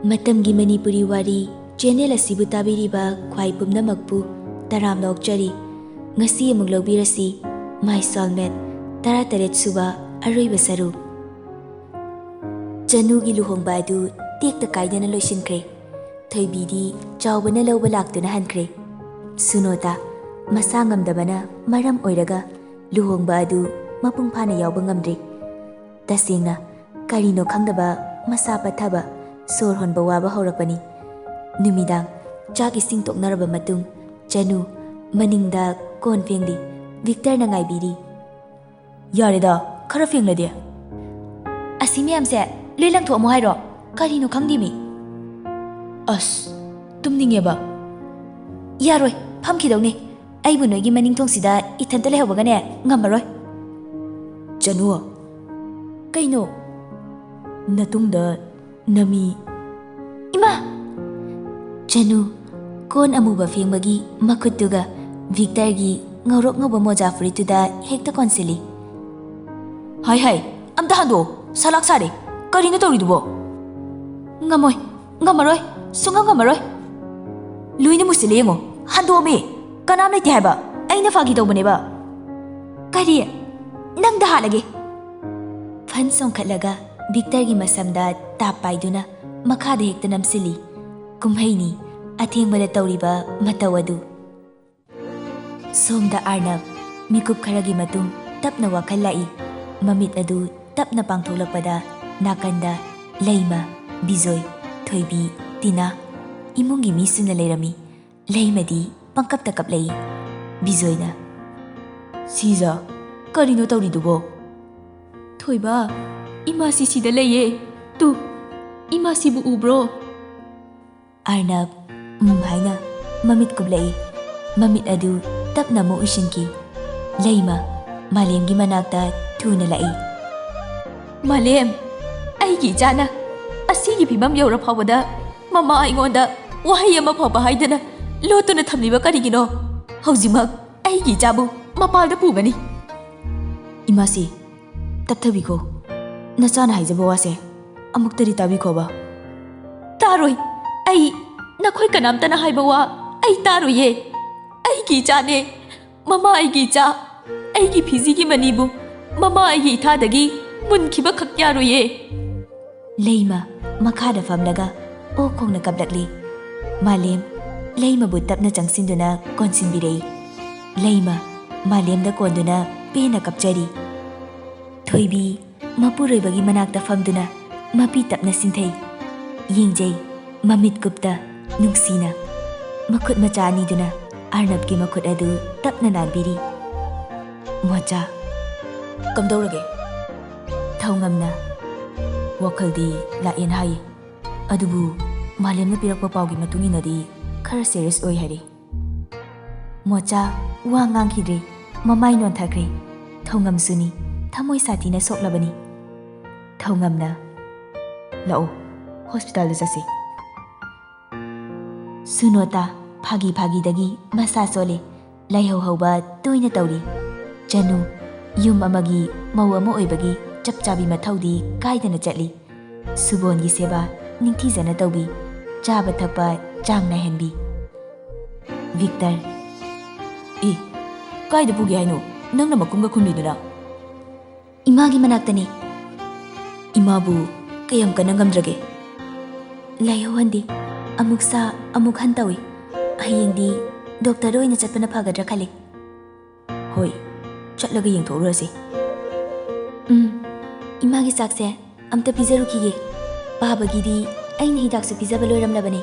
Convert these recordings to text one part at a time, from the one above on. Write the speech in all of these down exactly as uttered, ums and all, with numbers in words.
ꯃꯇꯝꯒꯤ ꯃꯅꯤꯄꯨꯔꯤ ꯋꯥꯔꯤ ꯆꯦꯅꯦꯜ ꯑꯁꯤꯕꯨ ꯇꯥꯕꯤꯔꯤꯕ ꯈ꯭ꯋꯥꯏ ꯄꯨꯝꯅꯃꯛꯄꯨ ꯇꯔꯥꯝꯅ ꯑꯣꯛꯆꯔꯤ꯫ ꯉꯁꯤ ꯑꯃꯨꯛ ꯂꯧꯕꯤꯔꯁꯤ, My Soulmate, ꯇꯔꯥꯇꯔꯦꯠ ꯁꯨꯕ, ꯑꯔꯣꯏꯕ ꯁꯔꯨꯛ꯫ ꯆꯅꯨꯒꯤ ꯂꯨꯍꯣꯡꯕ ꯑꯗꯨ ꯇꯦꯛꯇ ꯀꯥꯏꯗꯅ ꯂꯣꯏꯁꯤꯟꯈ꯭ꯔꯦ꯫ ꯊꯣꯏꯕꯤꯗꯤ ꯆꯥꯎꯕꯅ ꯂꯧꯕ ꯂꯥꯛꯇꯨꯅ ꯍꯟꯈ꯭ꯔꯦ꯫ ꯁꯨꯅꯣꯇꯥ ꯃꯁꯥ ꯉꯝꯗꯕꯅ ꯃꯔꯝ ꯑꯣꯏꯔꯒ ꯂꯨꯍꯣꯡꯕ ꯑꯗꯨ ꯃꯄꯨꯡ ꯐꯥꯅ ꯌꯥꯎꯕ ꯉꯝꯗ꯭ꯔꯦ꯫ ꯇꯁꯦꯡꯅ ꯀꯔꯤꯅꯣ ꯈꯪꯗꯕ ꯃꯁꯥ ꯄꯠꯊꯕ, ꯁꯣꯔ ꯍꯣꯟꯕ ꯋꯥꯕ ꯍꯧꯔꯛꯄꯅꯤ꯫ ꯅꯨꯃꯤꯗꯥꯡ ꯆꯥꯛ ꯏꯁꯤꯡ ꯇꯣꯛꯅꯔꯕ ꯃꯇꯨꯡ ꯆꯅꯨ ꯃꯅꯤꯡꯗ ꯀꯣꯟ ꯐꯦꯡꯂꯤ꯫ ꯚꯤꯛꯇꯔꯅ ꯉꯥꯏꯕꯤꯔꯤ꯫ "ꯌꯥꯔꯦꯗ, ꯈꯔ ꯐꯦꯡꯂꯗꯤ?" "ꯑꯁꯤ ꯃꯌꯥꯝꯁꯦ ꯂꯣꯏ ꯂꯪꯊꯣꯛꯑꯝꯃꯣ ꯍꯥꯏꯔꯣ? ꯀꯔꯤꯅꯣ ꯈꯪꯗꯦꯃꯤ꯫ ꯑꯁ, ꯇꯨꯝꯅꯤꯡꯉꯦꯕ꯫ ꯌꯥꯔꯣꯏ, ꯐꯝꯈꯤꯗꯧꯅꯦ꯫ ꯑꯩꯕꯨ ꯅꯣꯏꯒꯤ ꯃꯅꯤꯡ ꯊꯣꯡꯁꯤꯗ ꯏꯊꯟꯇ ꯂꯩꯍꯧꯕꯒꯅꯦ ꯉꯝꯃꯔꯣꯏ꯫" "ꯆꯅꯨ, ꯀꯩꯅꯣ? ꯅꯇꯨꯡꯗ ꯅꯃꯤ꯫" "ꯏꯃꯥ!" ꯆꯅꯨ ꯀꯣꯟ ꯑꯃꯨꯕ ꯐꯦꯡꯕꯒꯤ ꯃꯈꯨꯠꯇꯨꯒ ꯚꯤꯛꯇꯔꯒꯤ ꯉꯧꯔꯣꯛ ꯉꯧꯕ ꯃꯣꯖꯥ ꯐꯨꯔꯤꯠꯇꯨꯗ ꯍꯦꯛꯇ ꯀꯣꯟꯁꯤꯜꯂꯤ꯫ "ꯍꯥꯏ ꯍꯥꯏ, ꯑꯝꯇ ꯍꯟꯗꯣꯛꯑꯣ, ꯁꯂꯥꯛ ꯁꯥꯔꯦ꯫ ꯀꯔꯤꯅꯣ ꯇꯧꯔꯤꯗꯨꯕꯣ?" "ꯉꯝꯃꯣꯏ, ꯉꯝꯃꯔꯣꯏ, ꯁꯨꯡꯉꯝ ꯉꯝꯃꯔꯣꯏ꯫ ꯂꯣꯏꯅ ꯃꯨꯁꯤꯜꯂꯦ ꯌꯦꯡꯉꯣ, ꯍꯟꯗꯣꯛꯑꯃꯤ, ꯀꯅꯥꯝ ꯂꯩꯇꯦ ꯍꯥꯏꯕ, ꯑꯩꯅ ꯐꯥꯒꯤ ꯇꯧꯕꯅꯦꯕ꯫" "ꯀꯔꯤ? ꯅꯪꯗ ꯍꯥꯠꯂꯒꯦ!" ꯐꯟ ꯆꯣꯡꯈꯠꯂꯒ ꯚꯤꯛꯇꯔꯒꯤ ꯃꯁꯝꯗ ꯇꯥꯞ ꯄꯥꯏꯗꯨꯅ ꯃꯈꯥꯗ ꯍꯦꯛꯇ ꯅꯝꯁꯤꯜꯂꯤ꯫ ꯀꯨꯝꯍꯩꯅꯤ ꯑꯊꯦꯡꯕꯗ ꯇꯧꯔꯤꯕ ꯃꯇꯧ ꯑꯗꯨ꯫ ꯁꯣꯝꯗ ꯑꯥꯔꯅꯕ ꯃꯤꯀꯨꯞ ꯈꯔꯒꯤ ꯃꯇꯨꯡ ꯇꯞꯅ ꯋꯥꯈꯜ ꯂꯥꯛꯏ꯫ ꯃꯃꯤꯠ ꯑꯗꯨ ꯇꯞꯅ ꯄꯥꯡꯊꯣꯛꯂꯛꯄꯗ ꯅꯥꯀꯟꯗ ꯂꯩꯃ, ꯕꯤꯖꯣꯏ, ꯊꯣꯏꯕꯤ, ꯇꯤꯅꯥ, ꯏꯃꯨꯡꯒꯤ ꯃꯤꯁꯤꯡꯅ ꯂꯩꯔꯝꯃꯤ꯫ ꯂꯩꯃꯗꯤ ꯄꯪꯀꯞꯇ ꯀꯞꯂꯛꯏ꯫ ꯕꯤꯖꯣꯏꯅ, "ꯁꯤꯖ, ꯀꯔꯤꯅꯣ ꯇꯧꯔꯤꯗꯨꯕꯣ?" "ꯊꯣꯏꯕ, ꯏꯃꯥꯁꯤ ꯁꯤꯗ ꯂꯩꯌꯦ꯫ ꯇꯨ, ꯏꯃꯥꯁꯤꯕꯨ ꯎꯕ꯭ꯔꯣ?" ꯑꯥꯔꯅꯕ ꯎꯝ ꯍꯥꯏꯅ ꯃꯃꯤꯠ ꯀꯨꯞꯂꯛꯏ꯫ ꯃꯃꯤꯠ ꯑꯗꯨ ꯇꯞꯅ ꯑꯃꯨꯛ ꯎꯏꯁꯤꯟꯈꯤ꯫ ꯂꯩꯃ ꯃꯥꯂꯦꯝꯒꯤ ꯃꯅꯥꯛꯇ ꯊꯨꯅ ꯂꯥꯛꯏ꯫ "ꯃꯥꯂꯦꯝ, ꯑꯩꯒꯤ ꯏꯆꯥꯅ ꯑꯁꯤꯒꯤ ꯐꯤꯕꯝ ꯌꯧꯔ ꯐꯥꯎꯕꯗ ꯃꯃꯥ ꯑꯩꯉꯣꯟꯗ ꯋꯥꯍꯩ ꯑꯃ ꯐꯥꯎꯕ ꯍꯥꯏꯗꯅ ꯂꯣꯠꯇꯨꯅ ꯊꯝꯂꯤꯕ ꯀꯔꯤꯒꯤꯅꯣ? ꯍꯧꯖꯤꯛꯃꯛ ꯑꯩꯒꯤ ꯏꯆꯥꯕꯨ ꯃꯄꯥꯜꯗ ꯄꯨꯒꯅꯤ꯫" "ꯏꯃꯥꯁꯤ, ꯇꯞꯊꯕꯤꯈꯣ꯫ ꯅꯆꯥꯅ ꯍꯥꯏꯖꯕ ꯋꯥꯁꯦ ꯑꯃꯨꯛꯇꯗꯤ ꯇꯥꯕꯤꯈꯣꯕ꯫" ꯇꯥꯔꯣꯏ꯫ ꯑꯩ, ꯅꯈꯣꯏ ꯀꯅꯥꯝꯇꯅ ꯍꯥꯏꯕ ꯋꯥ ꯑꯩ ꯇꯥꯔꯣꯏꯌꯦ꯫ ꯑꯩꯒꯤ ꯏꯆꯥꯅꯦ꯫ ꯃꯃꯥ ꯑꯩꯒꯤ ꯏꯆꯥ꯫ ꯑꯩꯒꯤ ꯐꯤꯖꯤꯒꯤ ꯃꯅꯤꯕꯨ ꯃꯃꯥ ꯑꯩꯒꯤ ꯏꯊꯥꯗꯒꯤ ꯃꯨꯟꯈꯤꯕ ꯈꯛ ꯌꯥꯔꯣꯏꯌꯦ꯫ ꯂꯩꯃ ꯃꯈꯥꯗ ꯐꯝꯂꯒ ꯑꯣꯛ ꯈꯣꯡꯅ ꯀꯞꯂꯛꯂꯤ꯫ ꯃꯥꯂꯦꯝ ꯂꯩꯃꯕꯨ ꯇꯞꯅ ꯆꯪꯁꯤꯟꯗꯨꯅ ꯀꯣꯟꯁꯤꯟꯕꯤꯔꯛꯏ꯫ ꯂꯩꯃ ꯃꯥꯂꯦꯝꯗ ꯀꯣꯟꯗꯨꯅ ꯄꯦꯟꯅ ꯀꯞꯆꯔꯤ꯫ ꯊꯣꯏꯕꯤ ꯃꯄꯨꯔꯣꯏꯕꯒꯤ ꯃꯅꯥꯛꯇ ꯐꯝꯗꯨꯅ ꯃꯄꯤ ꯇꯞꯅ ꯁꯤꯡꯊꯩ꯫ ꯌꯦꯡꯖꯩ ꯃꯃꯤꯠ ꯀꯨꯞꯇ ꯅꯨꯡꯁꯤꯅ꯫ ꯃꯈꯨꯠ ꯃꯆꯥ ꯑꯅꯤꯗꯨꯅ ꯑꯔꯅꯕꯀꯤ ꯃꯈꯨꯠ ꯑꯗꯨ ꯇꯞꯅ ꯅꯥꯟꯕꯤꯔꯤ꯫ ꯃꯣꯆꯥ꯫ ꯀꯝꯗꯧꯔꯒꯦ? ꯊꯧꯉꯝꯅ꯫ ꯋꯥꯈꯜꯗꯤ ꯂꯥꯛꯑꯦꯅ ꯍꯥꯏꯌꯦ꯫ ꯑꯗꯨꯕꯨ ꯃꯥꯂꯦꯝꯅ ꯄꯤꯔꯛꯄ ꯄꯥꯎꯒꯤ ꯃꯇꯨꯡ ꯏꯟꯅꯗꯤ ꯈꯔ ꯁꯦꯔꯤꯌꯁ ꯑꯣꯏ ꯍꯥꯏꯔꯤ꯫ ꯃꯣꯆꯥ ꯋꯥ ꯉꯥꯡꯈꯤꯗ꯭ꯔꯦ꯫ ꯃꯃꯥꯏ ꯅꯣꯟꯊꯈ꯭ꯔꯦ꯫ ꯊꯧꯉꯝꯁꯨꯅꯤ꯫ ꯊꯃꯣꯏ ꯁꯥꯊꯤꯅ ꯁꯣꯛꯂꯕꯅꯤ꯫ ꯊꯧꯉꯝꯅ꯫ ꯂꯥꯛꯑꯣ, ꯍꯣꯁꯄꯤꯇꯥꯜꯗ ꯆꯠꯁꯤ꯫ ꯁꯨꯅꯣꯇꯥ ꯐꯥꯒꯤ ꯐꯥꯒꯤꯗꯒꯤ ꯃꯁꯥ ꯁꯣꯜꯂꯦ꯫ ꯂꯥꯏꯍꯧ ꯍꯧꯕ ꯇꯣꯏꯅ ꯇꯧꯔꯤ꯫ ꯆꯅꯨ ꯌꯨꯝ ꯑꯃꯒꯤ ꯃꯧ ꯑꯃ ꯑꯣꯏꯕꯒꯤ ꯆꯞ ꯆꯥꯕꯤ ꯃꯊꯧꯗꯤ ꯀꯥꯏꯗꯅ ꯆꯠꯂꯤ꯫ ꯁꯨꯕꯣꯟꯒꯤ ꯁꯦꯕꯥ ꯅꯤꯡꯊꯤꯖꯅ ꯇꯧꯕꯤ꯫ ꯆꯥꯕ ꯊꯛꯄ ꯆꯥꯡ ꯅꯥꯏꯍꯟꯕꯤ꯫ ꯚꯤꯛꯇꯔ꯫ ꯏ, ꯀꯥꯏꯗ ꯄꯨꯒꯦ ꯍꯥꯏꯅꯣ? ꯅꯪꯅ ꯃꯈꯨꯝꯒ ꯈꯨꯝꯂꯤꯗꯨꯅ? ꯏꯃꯥꯒꯤ ꯃꯅꯥꯛꯇꯅꯤ꯫ ꯏꯃꯥꯕꯨ ꯀꯌꯥꯝ ꯀꯟꯅ ꯉꯝꯗ꯭ꯔꯒꯦ? ꯂꯥꯏꯍꯧꯍꯟꯗꯦ꯫ ꯑꯃꯨꯛ ꯁꯥ, ꯑꯃꯨꯛ ꯍꯟ ꯇꯧꯏ꯫ ꯍꯌꯦꯡꯗꯤ ꯗꯣꯛꯇꯔꯗ ꯑꯣꯏꯅ ꯆꯠꯄꯅ ꯐꯒꯗ꯭ꯔꯥ ꯈꯜꯂꯤ꯫ ꯍꯣꯏ, ꯆꯠꯂꯒ ꯌꯦꯡꯊꯣꯛꯎꯔꯁꯤ꯫ ꯎꯝ, ꯏꯃꯥꯒꯤ ꯆꯥꯛꯁꯦ ꯑꯝꯇ ꯄꯤꯖꯔꯨꯈꯤꯒꯦ꯫ ꯄꯥꯕꯒꯤꯗꯤ ꯑꯩꯅ ꯍꯤꯗꯥꯛꯁꯨ ꯄꯤꯖꯕ ꯂꯣꯏꯔꯝꯂꯕꯅꯦ꯫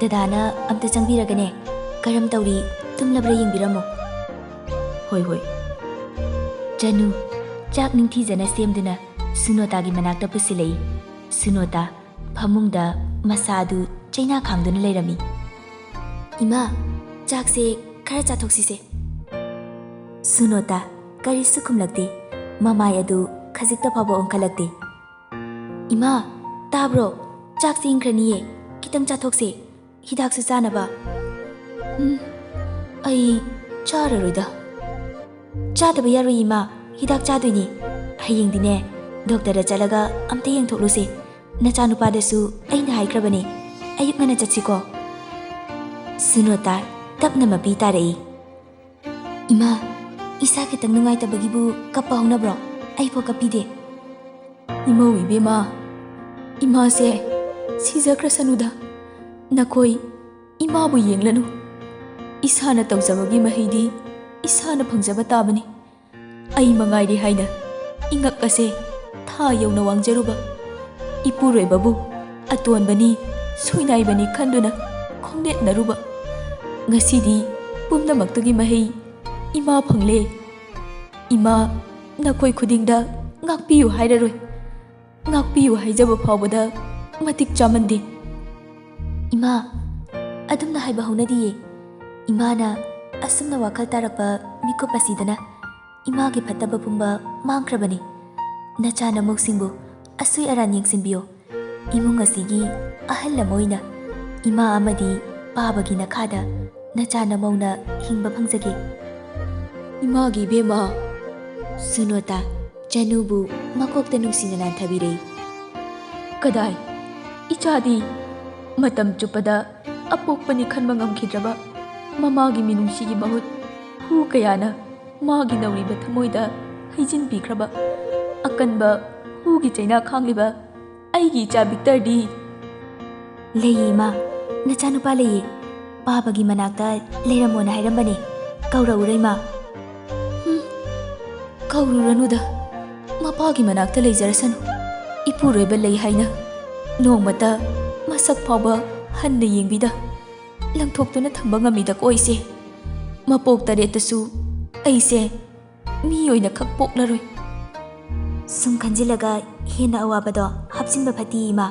ꯗꯗꯥꯅ ꯑꯝꯇ ꯆꯪꯕꯤꯔꯒꯅꯦ, ꯀꯔꯝ ꯇꯧꯔꯤ, ꯇꯨꯝꯂꯕ꯭ꯔꯥ ꯌꯦꯡꯕꯤꯔꯝꯃꯣ꯫ ꯍꯣꯏ, ꯍꯣꯏ꯫ ꯆꯅꯨ ꯆꯥꯛ ꯅꯤꯡꯊꯤꯖꯅ ꯁꯦꯝꯗꯨꯅ ꯁꯨꯅꯣꯇꯥꯒꯤ ꯃꯅꯥꯛꯇ ꯄꯨꯁꯤꯜꯂꯛꯏ꯫ ꯁꯨꯅꯣꯇꯥ ꯐꯃꯨꯡꯗ ꯃꯁꯥ ꯑꯗꯨ ꯆꯩꯅꯥ ꯈꯥꯡꯗꯨꯅ ꯂꯩꯔꯝꯃꯤ꯫ ꯏꯃꯥ, ꯆꯥꯛꯁꯦ ꯈꯔ ꯆꯥꯊꯣꯛꯁꯤꯁꯦ꯫ ꯁꯨꯅꯣꯇꯥ ꯀꯔꯤꯁꯨ ꯈꯨꯝꯂꯛꯇꯦ꯫ ꯃꯃꯥꯏ ꯑꯗꯨ ꯈꯖꯤꯛꯇ ꯐꯥꯎꯕ ꯑꯣꯟꯈꯠꯂꯛꯇꯦ꯫ ꯏꯃꯥ, ꯇꯥꯕ꯭ꯔꯣ? ꯆꯥꯛꯁꯦ ꯏꯪꯈ꯭ꯔꯅꯤꯌꯦ꯫ ꯈꯤꯇꯪ ꯆꯥꯊꯣꯛꯁꯦ꯫ ꯍꯤꯗꯥꯛꯁꯨ ꯆꯥꯅꯕ꯫ ꯎꯝ, ꯑꯩ ꯆꯥꯔꯔꯣꯏꯗ꯫ ꯆꯥꯗꯕ ꯌꯥꯔꯣꯏ ꯏꯃꯥ, ꯍꯤꯗꯥꯛ ꯆꯥꯗꯣꯏꯅꯤ꯫ ꯍꯌꯦꯡꯗꯤꯅꯦ, ꯗꯣꯛꯇꯔꯗ ꯆꯠꯂꯒ ꯑꯝꯇ ꯌꯦꯡꯊꯣꯛꯂꯨꯁꯦ꯫ ꯅꯆꯥꯅꯨꯄꯥꯗꯁꯨ ꯑꯩꯅ ꯍꯥꯏꯈ꯭ꯔꯕꯅꯦ, ꯑꯌꯨꯛ ꯉꯟꯅ ꯆꯠꯁꯤꯀꯣ꯫ ꯁꯨꯅꯣꯇꯥ ꯇꯞꯅ ꯃꯄꯤ ꯇꯥꯔꯛꯏ꯫ "ꯏꯃꯥ, ꯏꯁꯥ ꯈꯤꯇꯪ ꯅꯨꯡꯉꯥꯏꯇꯕꯒꯤꯕꯨ ꯀꯞꯄ ꯍꯧꯅꯕ꯭ꯔꯣ? ꯑꯩꯐꯥꯎ ꯀꯞꯄꯤꯗꯦ꯫" "ꯏꯃꯧ ꯏꯕꯦꯝꯃ, ꯏꯃꯥꯁꯦ ꯁꯤꯖꯈ꯭ꯔꯁꯅꯨꯗ꯫ ꯅꯈꯣꯏ ꯏꯃꯥꯕꯨ ꯌꯦꯡꯂꯅꯨ꯫ ꯏꯁꯥꯅ ꯇꯧꯖꯕꯒꯤ ꯃꯍꯩꯗꯤ ꯏꯁꯥꯅ ꯐꯪꯖꯕ ꯇꯥꯕꯅꯤ꯫ ꯑꯩ ꯃꯉꯥꯏꯔꯦ ꯍꯥꯏꯅ ꯏꯉꯛ ꯑꯁꯦ ꯊꯥ ꯌꯧꯅ ꯋꯥꯡꯖꯔꯨꯕ, ꯏꯄꯨꯔꯣꯏꯕꯕꯨ ꯑꯇꯣꯟꯕꯅꯤ, ꯁꯣꯏꯅꯥꯏꯕꯅꯤ ꯈꯟꯗꯨꯅ ꯈꯣꯡꯅꯦꯠꯅꯔꯨꯕ, ꯉꯁꯤꯗꯤ ꯄꯨꯝꯅꯃꯛꯇꯨꯒꯤ ꯃꯍꯩ ꯏꯃꯥ ꯐꯪꯂꯦ꯫ ꯏꯃꯥ, ꯅꯈꯣꯏ ꯈꯨꯗꯤꯡꯗ ꯉꯥꯛꯄꯤꯌꯨ ꯍꯥꯏꯔꯔꯣꯏ꯫ ꯉꯥꯛꯄꯤꯌꯨ ꯍꯥꯏꯖꯕ ꯐꯥꯎꯕꯗ ꯃꯇꯤꯛ ꯆꯥꯃꯟꯗꯦ꯫" "ꯏꯃꯥ, ꯑꯗꯨꯝꯅ ꯍꯥꯏꯕ ꯍꯧꯅꯗꯤꯌꯦ꯫ ꯏꯃꯥꯅ ꯑꯁꯨꯝꯅ ꯋꯥꯈꯜ ꯇꯥꯔꯛꯄ ꯃꯤꯀꯨꯞ ꯑꯁꯤꯗꯅ ꯏꯃꯥꯒꯤ ꯐꯠꯇꯕ ꯄꯨꯝꯕ ꯃꯥꯡꯈ꯭ꯔꯕꯅꯤ꯫ ꯅꯆꯥ ꯅꯃꯧꯁꯤꯡꯕꯨ ꯑꯁꯣꯏ ꯑꯔꯥꯟ ꯌꯦꯡꯁꯤꯟꯕꯤꯌꯨ꯫ ꯏꯃꯨꯡ ꯑꯁꯤꯒꯤ ꯑꯍꯜ ꯑꯃ ꯑꯣꯏꯅ ꯏꯃꯥ ꯑꯃꯗꯤ ꯄꯥꯕꯒꯤ ꯅꯈꯥꯗ ꯅꯆꯥ ꯅꯃꯧꯅ ꯍꯤꯡꯕ ꯐꯪꯖꯒꯦ꯫" "ꯏꯃꯥꯒꯤ ꯏꯕꯦꯝꯃ, ꯁꯨꯅꯣꯇꯥ꯫" ꯆꯅꯨꯕꯨ ꯃꯀꯣꯛꯇ ꯅꯨꯡꯁꯤꯅ ꯂꯥꯟꯊꯕꯤꯔꯦ꯫ "ꯀꯗꯥꯏ, ꯏꯆꯥꯗꯤ ꯃꯇꯝ ꯆꯨꯞꯄꯗ ꯑꯄꯣꯛꯄꯅꯤ ꯈꯟꯕ ꯉꯝꯈꯤꯗ꯭ꯔꯕ ꯃꯃꯥꯒꯤ ꯃꯤꯅꯨꯡꯁꯤꯒꯤ ꯃꯍꯨꯠ ꯍꯨ ꯀꯌꯥꯅ ꯃꯥꯒꯤ ꯅꯧꯔꯤꯕ ꯊꯃꯣꯏꯗ ꯍꯩꯖꯤꯟꯕꯤꯈ꯭ꯔꯕ ꯑꯀꯟꯕ ꯍꯨꯒꯤ ꯆꯩꯅꯥ ꯈꯥꯡꯂꯤꯕ ꯑꯩꯒꯤ ꯏꯆꯥ ꯚꯤꯛꯇꯔꯗꯤ?" "ꯂꯩꯌꯦ ꯏꯃꯥ, ꯅꯆꯥꯅꯨꯄꯥ ꯂꯩꯌꯦ꯫ ꯄꯥꯕꯒꯤ ꯃꯅꯥꯛꯇ ꯂꯩꯔꯝꯃꯣꯅ ꯍꯥꯏꯔꯝꯕꯅꯦ꯫ ꯀꯧꯔꯛꯎꯔ ꯏꯃꯥ?" "ꯍꯨꯝ, ꯀꯧꯔꯨꯔꯅꯨꯗ꯫ ꯃꯄꯥꯒꯤ ꯃꯅꯥꯛꯇ ꯂꯩꯖꯔꯁꯅꯨ꯫ ꯏꯄꯨꯔꯣꯏꯕ ꯂꯩ ꯍꯥꯏꯅ ꯅꯣꯡꯃꯇ ꯃꯁꯛ ꯐꯥꯎꯕ ꯍꯟꯅ ꯌꯦꯡꯕꯤꯗ ꯂꯪꯊꯣꯛꯇꯨꯅ ꯊꯝꯕ ꯉꯝꯃꯤꯗꯀꯣ ꯑꯩꯁꯦ꯫ ꯃꯄꯣꯛ ꯇꯔꯦꯠꯇꯁꯨ ꯑꯩꯁꯦ ꯃꯤ ꯑꯣꯏꯅ ꯈꯛ ꯄꯣꯛꯂꯔꯣꯏ꯫" "ꯁꯨꯝ ꯈꯟꯖꯤꯜꯂꯒ ꯍꯦꯟꯅ ꯑꯋꯥꯕꯗꯣ ꯍꯥꯞꯆꯤꯟꯕ ꯐꯠꯇꯦ ꯏꯃꯥ꯫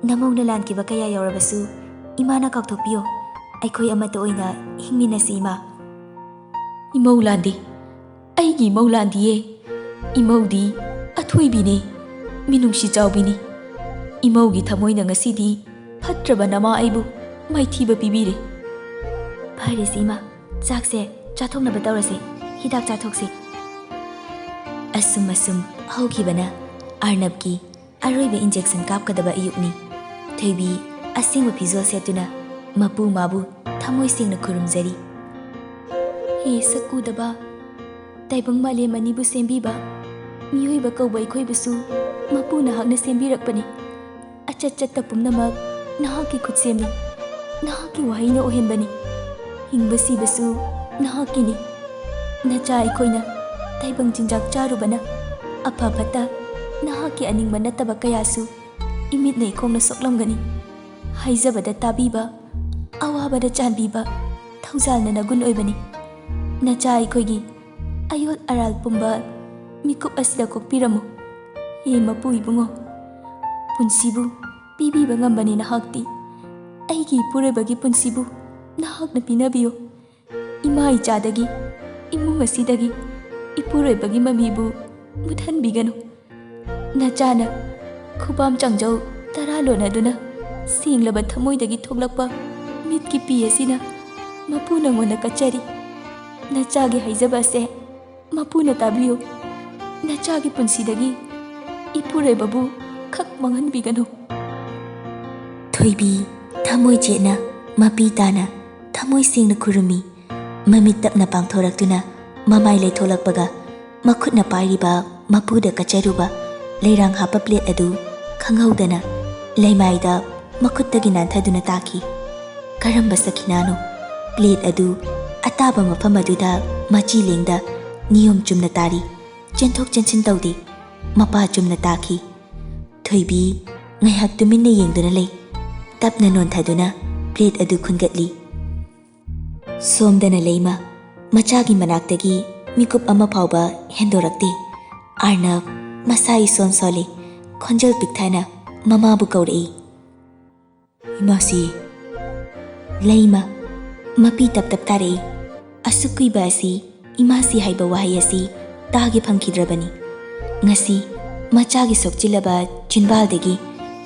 ꯅꯃꯧꯅ ꯂꯥꯟꯈꯤꯕ ꯀꯌꯥ ꯌꯥꯎꯔꯕꯁꯨ ꯏꯃꯥꯅ ꯀꯥꯎꯊꯣꯛꯄꯤꯌꯣ꯫ ꯑꯩꯈꯣꯏ ꯑꯃꯠꯇ ꯑꯣꯏꯅ ꯍꯤꯡꯃꯤꯟꯅꯁꯤ ꯏꯃꯥ꯫" "ꯏꯃꯧ ꯂꯥꯟꯗꯤ, ꯑꯩꯒꯤ ꯏꯃꯧ ꯂꯥꯟꯗꯤꯌꯦ꯫ ꯏꯃꯧꯗꯤ ꯑꯊꯣꯏꯕꯤꯅꯦ, ꯃꯤꯅꯨꯡꯁꯤ ꯆꯥꯎꯕꯤꯅꯤ꯫ ꯏꯃꯧꯒꯤ ꯊꯃꯣꯏꯅ ꯉꯁꯤꯗꯤ ꯐꯠꯇ꯭ꯔꯕ ꯅꯃꯥ ꯑꯩꯕꯨ ꯃꯥꯏꯊꯤꯕ ꯄꯤꯕꯤꯔꯦ꯫" "ꯐꯔꯦꯁꯦ ꯏꯃꯥ, ꯆꯥꯛꯁꯦ ꯆꯥꯊꯣꯛꯅꯕ ꯇꯧꯔꯁꯦ꯫ ꯍꯤꯗꯥꯛ ꯆꯥꯊꯣꯛꯁꯤ꯫" ꯑꯁꯨꯝ ꯑꯁꯨꯝ ꯍꯧꯈꯤꯕꯅ ꯑꯥꯔꯅꯕꯀꯤ ꯑꯔꯣꯏꯕ injection ꯀꯥꯞꯀꯗꯕ ꯑꯌꯨꯛꯅꯤ꯫ ꯊꯣꯏꯕꯤ ꯑꯁꯦꯡꯕ ꯐꯤꯖꯣꯜ ꯁꯦꯠꯇꯨꯅ ꯃꯄꯨ ꯃꯥꯕꯨ ꯊꯃꯣꯏ ꯁꯦꯡꯅ ꯈꯨꯔꯨꯝꯖꯔꯤ꯫ ꯍꯦ ꯁꯛ ꯎꯗꯕ, ꯇꯥꯏꯕꯪ ꯃꯥꯂꯦꯝ ꯑꯅꯤꯕꯨ ꯁꯦꯝꯕꯤꯕ, ꯃꯤꯑꯣꯏꯕ ꯀꯧꯕ ꯑꯩꯈꯣꯏꯕꯨꯁꯨ ꯃꯄꯨ ꯅꯍꯥꯛꯅ ꯁꯦꯝꯕꯤꯔꯛꯄꯅꯤ꯫ ꯑꯆꯠ ꯆꯠꯇ ꯄꯨꯝꯅꯃꯛ ꯅꯍꯥꯛꯀꯤ ꯈꯨꯠꯁꯦꯝꯅꯤ꯫ ꯅꯍꯥꯛꯀꯤ ꯋꯥꯍꯩꯅ ꯑꯣꯏꯍꯟꯕꯅꯤ꯫ ꯍꯤꯡꯕ ꯁꯤꯕꯁꯨ ꯅꯍꯥꯛꯀꯤꯅꯤ꯫ ꯅꯆꯥ ꯑꯩꯈꯣꯏꯅ ꯇꯥꯏꯕꯪ ꯆꯤꯟꯖꯥꯛ ꯆꯥꯔꯨꯕꯅ ꯑꯐ ꯐꯠꯇ ꯅꯍꯥꯛꯀꯤ ꯑꯅꯤꯡꯕ ꯅꯠꯇꯕ ꯀꯌꯥꯁꯨ ꯏꯃꯤꯠꯅ ꯏꯈꯣꯡꯅ ꯁꯣꯛꯂꯝꯒꯅꯤ꯫ ꯍꯥꯏꯖꯕꯗ ꯇꯥꯕꯤꯕ, ꯑꯋꯥꯕꯗ ꯆꯥꯟꯕꯤꯕ, ꯊꯧꯖꯥꯜꯅ ꯅꯒꯨꯟ ꯑꯣꯏꯕꯅꯤ꯫ ꯅꯆꯥ ꯑꯩꯈꯣꯏꯒꯤ ꯑꯌꯣꯜ ꯑꯔꯥꯜ ꯄꯨꯝꯕ ꯃꯤꯀꯨꯞ ꯑꯁꯤꯗ ꯀꯣꯛꯄꯤꯔꯝꯃꯨ꯫ ꯍꯦ ꯃꯄꯨ ꯏꯕꯨꯡꯉꯣ, ꯄꯨꯟꯁꯤꯕꯨ ꯄꯤꯕꯤꯕ ꯉꯝꯕꯅꯤ ꯅꯍꯥꯛꯇꯤ꯫ ꯑꯩꯒꯤ ꯏꯄꯨꯔꯣꯏꯕꯒꯤ ꯄꯨꯟꯁꯤꯕꯨ ꯅꯍꯥꯛꯅ ꯄꯤꯅꯕꯤꯌꯨ꯫ ꯏꯃꯥ ꯏꯆꯥꯗꯒꯤ, ꯏꯃꯨꯡ ꯑꯁꯤꯗꯒꯤ ꯏꯄꯨꯔꯣꯏꯕꯒꯤ ꯃꯃꯤꯕꯨ ꯃꯨꯠꯍꯟꯕꯤꯒꯅꯨ꯫ ꯅꯆꯥꯅ ꯈꯨꯕꯥꯝ ꯆꯥꯡꯖꯧ ꯇꯔꯥ ꯂꯣꯟꯅꯗꯨꯅ ꯁꯦꯡꯂꯕ ꯊꯃꯣꯏꯗꯒꯤ ꯊꯣꯛꯂꯛꯄ ꯃꯤꯠꯀꯤ ꯄꯤ ꯑꯁꯤꯅ ꯃꯄꯨ ꯅꯉꯣꯟꯗ ꯀꯠꯆꯔꯤ꯫ ꯅꯆꯥꯒꯤ ꯍꯥꯏꯖꯕ ꯑꯁꯦ ꯃꯄꯨꯅ ꯇꯥꯕꯤꯌꯨ꯫ ꯅꯆꯥꯒꯤ ꯄꯨꯟꯁꯤꯗꯒꯤ ꯏꯄꯨꯔꯣꯏꯕꯕꯨ ꯈꯛ ꯃꯥꯡꯍꯟꯕꯤꯒꯅꯨ꯫ ꯊꯣꯏꯕꯤ ꯊꯃꯣꯏ ꯆꯦꯠꯅ ꯃꯄꯤ ꯇꯥꯅ ꯊꯃꯣꯏ ꯁꯦꯡꯅ ꯈꯨꯔꯨꯝꯃꯤ꯫ ꯃꯃꯤꯠ ꯇꯞꯅ ꯄꯥꯡꯊꯣꯔꯛꯇꯨꯅ ꯃꯃꯥꯏ ꯂꯩꯊꯣꯛꯂꯛꯄꯒ ꯃꯈꯨꯠꯅ ꯄꯥꯏꯔꯤꯕ ꯃꯄꯨꯗ ꯀꯠꯆꯔꯨꯕ ꯂꯩꯔꯥꯡ ꯍꯥꯞꯄ plate ꯑꯗꯨ ꯈꯪꯍꯧꯗꯅ ꯂꯩꯃꯥꯏꯗ ꯃꯈꯨꯠꯇꯒꯤ ꯅꯥꯟꯊꯗꯨꯅ ꯇꯥꯈꯤ꯫ ꯀꯔꯝꯕ ꯁꯈꯤꯅꯥꯅꯣ? Plate ꯑꯗꯨ ꯑꯇꯥꯕ ꯃꯐꯝ ꯑꯗꯨꯗ ꯃꯆꯤ ꯂꯦꯡꯗ ꯅꯤꯌꯣꯝ ꯆꯨꯝꯅ ꯇꯥꯔꯤ꯫ ꯆꯦꯟꯊꯣꯛ ꯆꯦꯟꯁꯤꯟ ꯇꯧꯗꯦ꯫ ꯃꯄꯥ ꯆꯨꯝꯅ ꯇꯥꯈꯤ꯫ ꯊꯣꯏꯕꯤ ꯉꯥꯏꯍꯥꯛ ꯇꯨꯃꯤꯟꯅ ꯌꯦꯡꯗꯨꯅ ꯂꯩ꯫ ꯇꯞꯅ ꯅꯣꯟꯊꯗꯨꯅ plate ꯑꯗꯨ ꯈꯨꯟꯒꯠꯂꯤ꯫ ꯁꯣꯝꯗꯅ ꯂꯩꯃ ꯃꯆꯥꯒꯤ ꯃꯅꯥꯛꯇꯒꯤ ꯃꯤꯀꯨꯞ ꯑꯃ ꯐꯥꯎꯕ ꯍꯦꯟꯗꯣꯔꯛꯇꯦ꯫ ꯑꯥꯔꯅꯕ ꯃꯁꯥ ꯏꯁꯣꯟ ꯁꯣꯜꯂꯤ꯫ ꯈꯣꯟꯖꯦꯜ ꯄꯤꯛꯊꯅ ꯃꯃꯥꯕꯨ ꯀꯧꯔꯛꯏ꯫ "ꯏꯃꯥꯁꯤ!" ꯂꯩꯃ ꯃꯄꯤ ꯇꯞ ꯇꯞ ꯇꯥꯔꯛꯏ꯫ ꯑꯁꯨꯛ ꯀꯨꯏꯕ ꯑꯁꯤ ꯏꯃꯥꯁꯤ ꯍꯥꯏꯕ ꯋꯥꯍꯩ ꯑꯁꯤ ꯇꯥꯒꯦ ꯐꯪꯈꯤꯗ꯭ꯔꯕꯅꯤ꯫ ꯉꯁꯤ ꯃꯆꯥꯒꯤ ꯁꯣꯛꯆꯤꯜꯂꯕ ꯆꯤꯟꯕꯥꯜꯗꯒꯤ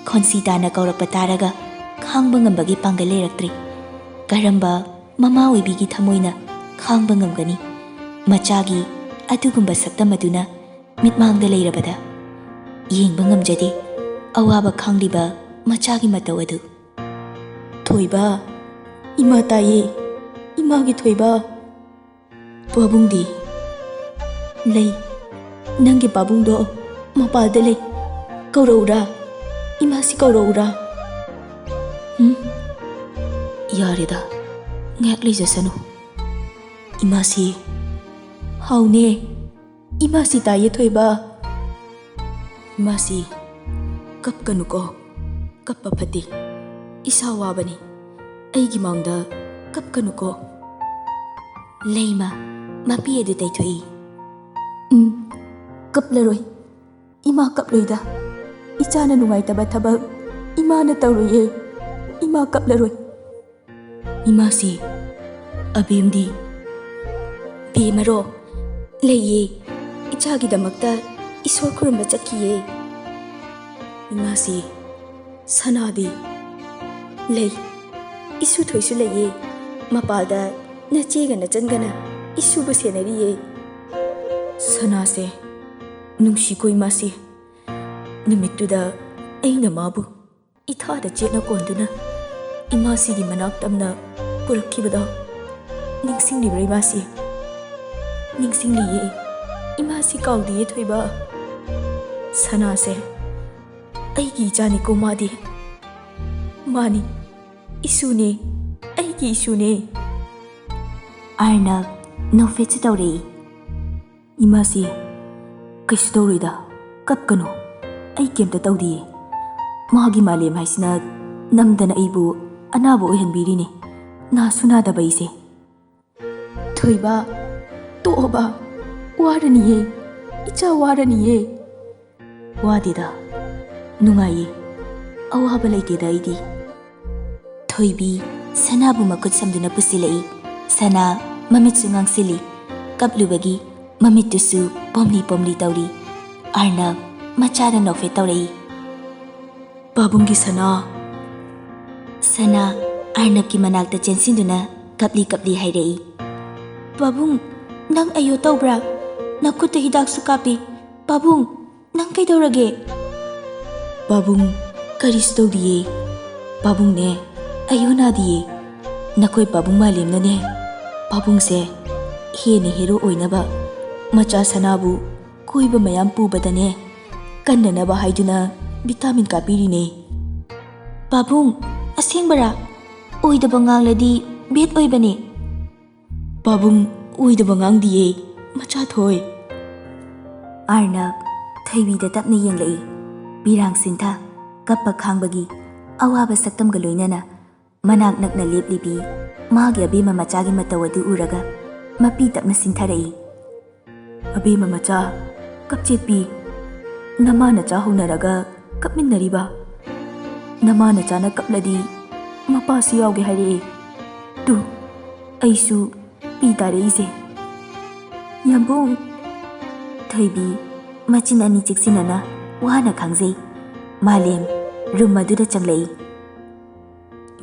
ꯈꯣꯟꯁꯤ ꯇꯥꯅ ꯀꯧꯔꯛꯄ ꯇꯥꯔꯒ ꯈꯥꯡꯕ ꯉꯝꯕꯒꯤ ꯄꯥꯡꯒꯜ ꯂꯩꯔꯛꯇ꯭ꯔꯦ꯫ ꯀꯔꯝꯕ ꯃꯃꯥ ꯑꯣꯏꯕꯤꯒꯤ ꯊꯃꯣꯏꯅ ꯈꯥꯡꯕ ꯉꯝꯒꯅꯤ? ꯃꯆꯥꯒꯤ ꯑꯗꯨꯒꯨꯝꯕ ꯁꯛꯇꯝ ꯑꯗꯨꯅ ꯃꯤꯠꯃꯥꯡꯗ ꯂꯩꯔꯕꯗ꯫ ꯌꯦꯡꯕ ꯉꯝꯖꯗꯦ ꯑꯋꯥꯕ ꯈꯥꯡꯂꯤꯕ ꯃꯆꯥꯒꯤ ꯃꯇꯧ ꯑꯗꯨ꯫ "ꯊꯣꯏꯕ, ꯏꯃꯥ ꯇꯥꯏꯌꯦ, ꯏꯃꯥꯒꯤ ꯊꯣꯏꯕ꯫ ꯄꯥꯕꯨꯡꯗꯤ?" "ꯂꯩ, ꯅꯪꯒꯤ ꯄꯥꯕꯨꯡꯗꯣ ꯃꯄꯥꯜꯗ ꯂꯩ꯫ ꯀꯧꯔꯛꯎꯔꯥ? ꯏꯃꯥꯁꯤ ꯀꯧꯔꯛꯎꯔꯥ?" "ꯎꯝ, ꯌꯥꯔꯦꯗ, ꯉꯥꯏꯍꯥꯛ ꯂꯩꯖꯁꯅꯨ꯫ ꯏꯃꯥꯁꯤ?" "ꯍꯥꯎꯅꯦ, ꯏꯃꯥꯁꯤ ꯇꯥꯏꯌꯦ ꯊꯣꯏꯕ꯫ ꯏꯃꯥꯁꯤ, ꯀꯞꯀꯅꯨꯀꯣ, ꯀꯞꯄ ꯐꯠꯇꯦ꯫ ꯏꯁꯥ ꯋꯥꯕꯅꯤ, ꯑꯩꯒꯤ ꯃꯥꯡꯗ ꯀꯞꯀꯅꯨꯀꯣ꯫" "ꯂꯩꯃ, ꯃꯄꯤ ꯑꯗꯨ ꯇꯩꯊꯣꯛꯏ꯫" "ꯎꯝ, ꯀꯞꯂꯔꯣꯏ, ꯏꯃꯥ ꯀꯞꯂꯣꯏꯗ꯫ ꯏꯆꯥꯅ ꯅꯨꯡꯉꯥꯏꯇꯕ ꯊꯕꯛ ꯏꯃꯥꯅ ꯇꯧꯔꯣꯏꯌꯦ, ꯏꯃꯥ ꯀꯞꯂꯔꯣꯏ꯫" "ꯏꯃꯥꯁꯤ?" "ꯑꯕꯦꯝꯗꯤ?" "ꯕꯦꯝꯃꯔꯣ? ꯂꯩꯌꯦ, ꯏꯆꯥꯒꯤꯗꯃꯛꯇ ꯏꯁꯣꯔ ꯈꯨꯔꯨꯝꯕ ꯆꯠꯈꯤꯌꯦ꯫" "ꯏꯃꯥꯁꯤ, ꯁꯅꯥꯗꯤ?" "ꯂꯩ, ꯏꯁꯨ ꯊꯣꯏꯁꯨ ꯂꯩꯌꯦ, ꯃꯄꯥꯜꯗ ꯅꯆꯦꯒ ꯅꯆꯟꯒꯅ ꯏꯁꯨꯕꯨ ꯁꯦꯟꯅꯔꯤꯌꯦ꯫" "ꯁꯅꯥꯁꯦ ꯅꯨꯡꯁꯤꯀꯣ ꯏꯃꯥꯁꯤ꯫ ꯅꯨꯃꯤꯠꯇꯨꯗ ꯑꯩꯅ ꯃꯥꯕꯨ ꯏꯊꯥꯗ ꯆꯦꯠꯅ ꯀꯣꯟꯗꯨꯅ ꯏꯃꯥꯁꯤꯒꯤ ꯃꯅꯥꯛ ꯇꯝꯅ ꯄꯨꯔꯛꯈꯤꯕꯗꯣ ꯅꯤꯡꯁꯤꯡꯂꯤꯕ꯭ꯔꯥ ꯏꯃꯥꯁꯤ?" "ꯅꯤꯡꯁꯤꯡꯂꯤꯌꯦ, ꯏꯃꯥꯁꯤ ꯀꯥꯎꯗꯤꯌꯦ ꯊꯣꯏꯕ꯫ ꯁꯅꯥꯁꯦ ꯑꯩꯒꯤ ꯏꯆꯥꯅꯤꯀꯣ ꯃꯥꯗꯤ꯫ ꯃꯥꯅꯤ, ꯏꯁꯨꯅꯦ, ꯑꯩꯒꯤ ꯏꯁꯨꯅꯦ꯫" ꯑꯥꯔꯅꯕ ꯅꯣꯛꯐꯦꯠꯁꯨ ꯇꯧꯔꯛꯏ꯫ "ꯏꯃꯥꯁꯤ, ꯀꯩꯁꯨ ꯇꯧꯔꯣꯏꯗ, ꯀꯞꯀꯅꯨ, ꯑꯩ ꯀꯩꯝꯇ ꯇꯧꯗꯤꯌꯦ꯫ ꯃꯥꯒꯤ ꯃꯥꯂꯦꯝ ꯍꯥꯏꯁꯤꯅ ꯅꯝꯗꯅ ꯑꯩꯕꯨ ꯑꯅꯥꯕ ꯑꯣꯏꯍꯟꯕꯤꯔꯤꯅꯦ, ꯅꯥꯁꯨ ꯅꯥꯗꯕ ꯑꯩꯁꯦ꯫" "ꯊꯣꯏꯕ, ꯇꯣꯛꯑꯣꯕ, ꯋꯥꯔꯅꯤꯌꯦ, ꯏꯆꯥ ꯋꯥꯔꯅꯤꯌꯦ꯫" "ꯋꯥꯗꯦꯗ, ꯅꯨꯡꯉꯥꯏꯌꯦ, ꯑꯋꯥꯕ ꯂꯩꯇꯦꯗ ꯑꯩꯗꯤ꯫" ꯊꯣꯏꯕꯤ ꯁꯅꯥꯕꯨ ꯃꯈꯨꯠ ꯁꯝꯗꯨꯅ ꯄꯨꯁꯤꯜꯂꯛꯏ꯫ ꯁꯅꯥ ꯃꯃꯤꯠꯁꯨ ꯉꯥꯡꯁꯤꯜꯂꯤ, ꯀꯞꯂꯨꯕꯒꯤ ꯃꯃꯤꯠꯇꯨꯁꯨ ꯄꯣꯝꯂꯤ ꯄꯣꯝꯂꯤ ꯇꯧꯔꯤ꯫ ꯑꯥꯔꯅꯕ ꯃꯆꯥꯗ ꯅꯣꯛꯐꯦꯠ ꯇꯧꯔꯛꯏ꯫ "ꯄꯥꯕꯨꯡꯒꯤ ꯁꯅꯥ!" ꯁꯅꯥ ꯑꯥꯔꯅꯕꯀꯤ ꯃꯅꯥꯛꯇ ꯆꯦꯟꯁꯤꯟꯗꯨꯅ ꯀꯞꯂꯤ ꯀꯞꯂꯤ ꯍꯥꯏꯔꯛꯏ꯫ "ꯄꯥꯕꯨꯡ, ꯅꯪ ꯑꯌꯣ ꯇꯧꯕ꯭ꯔꯥ? ꯅꯈꯨꯠꯇ ꯍꯤꯗꯥꯛꯁꯨ ꯀꯥꯞꯄꯤ꯫ ꯄꯥꯕꯨꯡ!" ꯅꯪ ꯀꯩꯗꯧꯔꯒꯦ? ꯄꯥꯕꯨꯡ, ꯀꯔꯤꯁꯨ ꯇꯧꯗꯤꯌꯦ꯫ ꯄꯥꯕꯨꯡꯅꯦ, ꯑꯌꯣ ꯅꯥꯗꯤꯌꯦ꯫ ꯅꯈꯣꯏ ꯄꯥꯕꯨꯡ ꯃꯥꯂꯦꯝꯅꯅꯦ, ꯄꯥꯕꯨꯡꯁꯦ ꯍꯦꯟꯅ ꯍꯦꯔꯣ ꯑꯣꯏꯅꯕ ꯃꯆꯥ ꯁꯅꯥꯕꯨ ꯀꯣꯏꯕ ꯃꯌꯥꯝ ꯄꯨꯕꯗꯅꯦ, ꯀꯟꯅꯅꯕ ꯍꯥꯏꯗꯨꯅ ꯚꯤꯇꯥꯃꯤꯟ ꯀꯥꯞꯄꯤꯔꯤꯅꯦ꯫ ꯄꯥꯕꯨꯡ, ꯑꯁꯦꯡꯕꯔꯥ? ꯑꯣꯏꯗꯕ ꯉꯥꯡꯂꯗꯤ ꯕꯦꯠ ꯑꯣꯏꯕꯅꯦ꯫ ꯄꯥꯕꯨꯡ, ꯑꯣꯏꯗꯕ ꯉꯥꯡꯗꯤꯌꯦ, ꯃꯆꯥ ꯊꯣꯏ꯫ ꯑꯥꯔꯅꯕ ꯊꯣꯏꯕꯤꯗ ꯇꯞꯅ ꯌꯦꯡꯂꯛꯏ꯫ ꯄꯤꯔꯥꯡ ꯁꯤꯟꯊ ꯀꯞꯄ ꯈꯥꯡꯕꯒꯤ ꯑꯋꯥꯕ ꯁꯛꯇꯝꯒ ꯂꯣꯏꯅꯅ ꯃꯅꯥꯛ ꯅꯛꯅ ꯂꯦꯞꯂꯤꯕꯤ ꯃꯥꯒꯤ ꯑꯕꯦꯝꯃ ꯃꯆꯥꯒꯤ ꯃꯇꯧ ꯑꯗꯨ ꯎꯔꯒ ꯃꯄꯤ ꯇꯞꯅ ꯁꯤꯟꯊꯔꯛꯏ꯫ ꯑꯕꯦꯝꯃ ꯃꯆꯥ, ꯀꯞꯆꯦꯠꯄꯤ, ꯅꯃꯥ ꯅꯆꯥ ꯍꯧꯅꯔꯒ ꯀꯞꯃꯤꯟꯅꯔꯤꯕ? ꯅꯃꯥ ꯅꯆꯥꯅ ꯀꯞꯂꯗꯤ ꯃꯄꯥꯁꯨ ꯌꯥꯎꯒꯦ ꯍꯥꯏꯔꯛꯑꯦ꯫ ꯇꯨ, ꯑꯩꯁꯨ ꯄꯤ ꯇꯥꯔꯛꯏꯁꯦ꯫ ꯌꯥꯝꯕꯨꯡ꯫ ꯊꯣꯏꯕꯤ ꯃꯆꯤꯟ ꯑꯅꯤ ꯆꯤꯛꯁꯤꯟꯅꯅ ꯋꯥꯅ ꯈꯥꯡꯖꯩ꯫ ꯃꯥꯂꯦꯝ ꯔꯨꯝ ꯑꯗꯨꯗ ꯆꯪꯂꯛꯏ꯫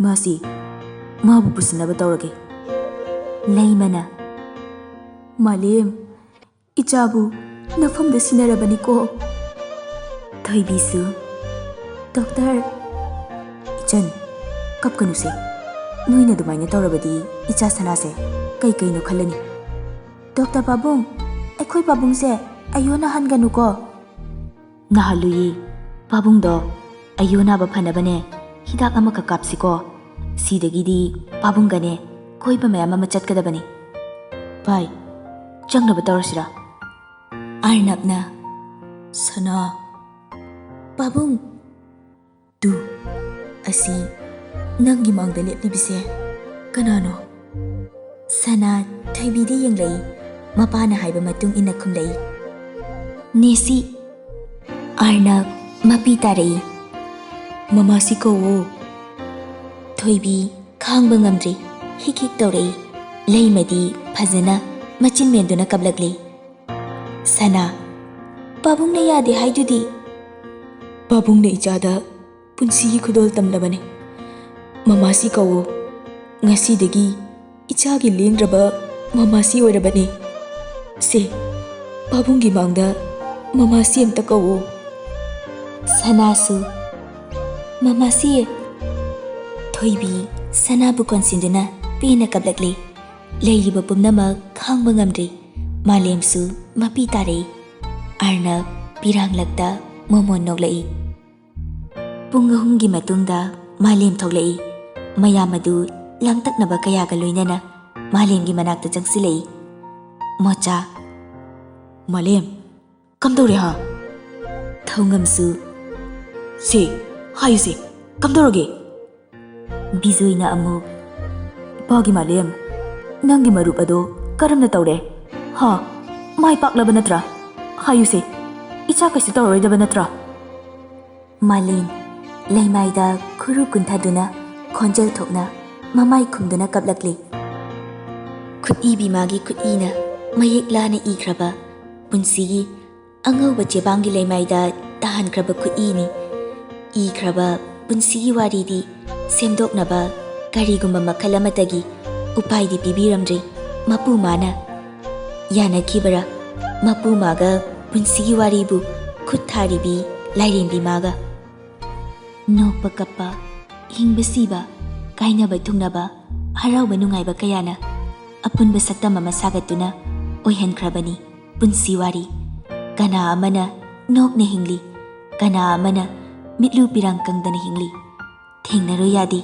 ꯃꯥꯁꯤ ꯃꯥꯕꯨ ꯄꯨꯁꯤꯟꯅꯕ ꯇꯧꯔꯒꯦ꯫ ꯂꯩꯃꯅ, ꯃꯥꯂꯦꯝ, ꯏꯆꯥꯕꯨ ꯅꯐꯝꯗ ꯁꯤꯟꯅꯔꯕꯅꯤꯀꯣ꯫ ꯊꯣꯏꯕꯤꯁꯨ, ꯗꯣꯛꯇꯔ꯫ ꯏꯆꯟ, ꯀꯞꯀꯅꯨꯁꯦ꯫ ꯅꯣꯏꯅ ꯑꯗꯨꯃꯥꯏꯅ ꯇꯧꯔꯕꯗꯤ ꯏꯆꯥ ꯁꯅꯥꯁꯦ ꯀꯩ ꯀꯩꯅꯣ ꯈꯜꯂꯅꯤ꯫ ꯗꯣꯛꯇꯔ ꯄꯥꯕꯨꯡ, ꯑꯩꯈꯣꯏ ꯄꯥꯕꯨꯡꯁꯦ ꯑꯌꯣꯅ ꯍꯟꯒꯅꯨꯀꯣ꯫ ꯅꯥꯍꯜꯂꯨꯏ꯫ ꯄꯥꯕꯨꯡꯗꯣ ꯑꯌꯣ ꯅꯥꯕ ꯐꯅꯕꯅꯦ ꯍꯤꯗꯥꯛ ꯑꯃꯈꯛ ꯀꯥꯞꯁꯤꯀꯣ꯫ ꯁꯤꯗꯒꯤꯗꯤ ꯄꯥꯕꯨꯡꯒꯅꯦ ꯀꯣꯏꯕ ꯃꯌꯥꯝ ꯑꯃ ꯆꯠꯀꯗꯕꯅꯤ꯫ ꯚꯥꯏ, ꯆꯪꯅꯕ ꯇꯧꯔꯁꯤꯔꯥ? ꯑꯥꯔꯅꯕꯅ, ꯁꯅꯥ꯫ ꯄꯥꯕꯨꯡ꯫ ꯇꯨ, ꯑꯁꯤ ꯅꯪꯒꯤ ꯃꯥꯡꯗ ꯂꯦꯞꯂꯤꯕꯁꯦ ꯀꯅꯥꯅꯣ? ꯁꯅꯥ ꯊꯣꯏꯕꯤꯗ ꯌꯦꯡꯂꯛꯏ꯫ ꯃꯄꯥꯅ ꯍꯥꯏꯕ ꯃꯇꯨꯡ ꯏꯟꯅ ꯈꯨꯝꯂꯛꯏ꯫ ꯅꯦꯁꯤ꯫ ꯑꯥꯔꯅꯕ ꯃꯄꯤ ꯇꯥꯔꯛꯏ꯫ ꯃꯃꯥꯁꯤ ꯀꯧꯋꯣ꯫ ꯊꯣꯏꯕꯤ ꯈꯥꯡꯕ ꯉꯝꯗ꯭ꯔꯦ꯫ ꯍꯤꯛ ꯍꯤꯛ ꯇꯧꯔꯛꯏ꯫ ꯂꯩꯃꯗꯤ ꯐꯖꯅ ꯃꯆꯤꯟ ꯃꯦꯟꯗꯨꯅ ꯀꯞꯂꯛꯂꯤ꯫ ꯁꯅꯥ, ꯄꯥꯕꯨꯡꯅ ꯌꯥꯗꯦ ꯍꯥꯏꯗꯨꯗꯤ? ꯄꯥꯕꯨꯡꯅ ꯏꯆꯥꯗ ꯄꯨꯟꯁꯤꯒꯤ ꯈꯨꯗꯣꯜ ꯇꯝꯂꯕꯅꯤ꯫ ꯃꯃꯥꯁꯤ ꯀꯧꯋꯣ꯫ ꯉꯁꯤꯗꯒꯤ ꯏꯆꯥꯒꯤ ꯂꯦꯡꯗ꯭ꯔꯕ ꯃꯃꯥꯁꯤ ꯑꯣꯏꯔꯕꯅꯤ꯫ ꯁꯦ, ꯄꯥꯕꯨꯡꯒꯤ ꯃꯥꯡꯗ "ꯃꯃꯥꯁꯤ ꯑꯝꯇ ꯀꯧꯑꯣ꯫" ꯁꯅꯥꯁꯨ, "ꯃꯃꯥꯁꯤ!" ꯊꯣꯏꯕꯤ ꯁꯅꯥꯕꯨ ꯀꯣꯟꯁꯤꯟꯗꯨꯅ ꯄꯦꯟꯅ ꯀꯞꯂꯛꯂꯤ꯫ ꯂꯩꯔꯤꯕ ꯄꯨꯝꯅꯃꯛ ꯈꯥꯡꯕ ꯉꯝꯗ꯭ꯔꯤ꯫ ꯃꯥꯂꯦꯝꯁꯨ ꯃꯄꯤ ꯇꯥꯔꯛꯏ꯫ ꯑꯔꯅꯕ ꯄꯤꯔꯥꯡꯂꯛꯇ ꯃꯣꯃꯣꯟ ꯅꯣꯛꯂꯛꯏ꯫ ꯄꯨꯡ ꯑꯍꯨꯝꯒꯤ ꯃꯇꯨꯡꯗ ꯃꯥꯂꯦꯝ ꯊꯣꯛꯂꯛꯏ꯫ ꯃꯌꯥꯝ ꯑꯗꯨ ꯂꯥꯡꯇꯛꯅꯕ ꯀꯌꯥꯒ ꯂꯣꯏꯅꯅ ꯃꯥꯂꯦꯝꯒꯤ ꯃꯅꯥꯛꯇ ꯆꯪꯁꯤꯜꯂꯛꯏ꯫ ꯃꯣꯆꯥ, "ꯃꯥꯂꯦꯝ, ꯀꯝꯗꯧꯔꯦ ꯍꯥ?" ꯊꯧꯉꯝꯁꯨ, "ꯁꯦ, ꯍꯥꯏꯌꯨꯁꯦ, ꯀꯝꯗꯧꯔꯒꯦ?" ꯕꯤꯖꯣꯏꯅ ꯑꯃꯨꯛ, "ꯏꯄꯥꯒꯤ ꯃꯥꯂꯦꯝ, ꯅꯪꯒꯤ ꯃꯔꯨꯞ ꯑꯗꯣ ꯀꯔꯝꯅ ꯇꯧꯔꯦ? ꯍꯥ? ꯃꯥꯏ ꯄꯥꯛꯂꯕ ꯅꯠꯇ꯭ꯔꯥ? ꯍꯥꯏꯌꯨꯁꯦ, ꯏꯆꯥ ꯀꯩꯁꯨ ꯇꯧꯔꯔꯣꯏꯗꯕ ꯅꯠꯇ꯭ꯔꯥ?" ꯃꯥꯂꯦꯝ ꯂꯩꯃꯥꯏꯗ ꯈꯨꯔꯨ ꯀꯨꯟꯊꯗꯨꯅ ꯈꯣꯟꯖꯦꯜ ꯊꯣꯛꯅ ꯃꯃꯥꯏ ꯈꯨꯝꯗꯨꯅ ꯀꯞꯂꯛꯂꯤ꯫ ꯈꯨꯠꯏꯕꯤ ꯃꯥꯒꯤ ꯈꯨꯠꯏꯅ ꯃꯌꯦꯛ ꯂꯥꯅ ꯏꯈ꯭ꯔꯕ ꯄꯨꯟꯁꯤꯒꯤ ꯑꯉꯧꯕ ꯆꯦꯕꯥꯡꯒꯤ ꯂꯩꯃꯥꯏꯗ ꯇꯥꯍꯟꯈ꯭ꯔꯕ ꯈꯨꯠꯏꯅꯤ꯫ ꯏꯈ꯭ꯔꯕ ꯄꯨꯟꯁꯤꯒꯤ ꯋꯥꯔꯤꯗꯤ ꯁꯦꯝꯗꯣꯛꯅꯕ ꯀꯔꯤꯒꯨꯝꯕ ꯃꯈꯜ ꯑꯃꯠꯇꯒꯤ ꯎꯄꯥꯏꯗꯤ ꯄꯤꯕꯤꯔꯝꯗ꯭ꯔꯤ ꯃꯄꯨ ꯃꯥꯅ꯫ ꯌꯥꯅꯈꯤꯕꯔꯥ ꯃꯄꯨ ꯃꯥꯒ ꯄꯨꯟꯁꯤꯒꯤ ꯋꯥꯔꯤꯕꯨ ꯈꯨꯠ ꯊꯥꯔꯤꯕꯤ ꯂꯥꯏꯔꯦꯝꯕꯤ ꯃꯥꯒ? ꯅꯣꯛꯄ ꯀꯞꯄ, ꯍꯤꯡꯕ ꯁꯤꯕ, ꯀꯥꯏꯅꯕ ꯊꯨꯡꯅꯕ, ꯍꯔꯥꯎꯕ ꯅꯨꯡꯉꯥꯏꯕ ꯀꯌꯥꯅ ꯑꯄꯨꯟꯕ ꯁꯛꯇꯝ ꯑꯃ ꯁꯥꯒꯠꯇꯨꯅ ꯑꯣꯏꯍꯟꯈ꯭ꯔꯕꯅꯤ ꯄꯨꯟꯁꯤ ꯋꯥꯔꯤ꯫ ꯀꯅꯥ ꯑꯃꯅ ꯅꯣꯛꯅ ꯍꯤꯡꯂꯤ, ꯀꯅꯥ ꯑꯃꯅ ꯃꯤꯠꯂꯨ ꯄꯤꯔꯥꯡ ꯀꯪꯗꯅ ꯍꯤꯡꯂꯤ꯫ ꯊꯦꯡꯅꯔꯣꯏ ꯌꯥꯗꯦ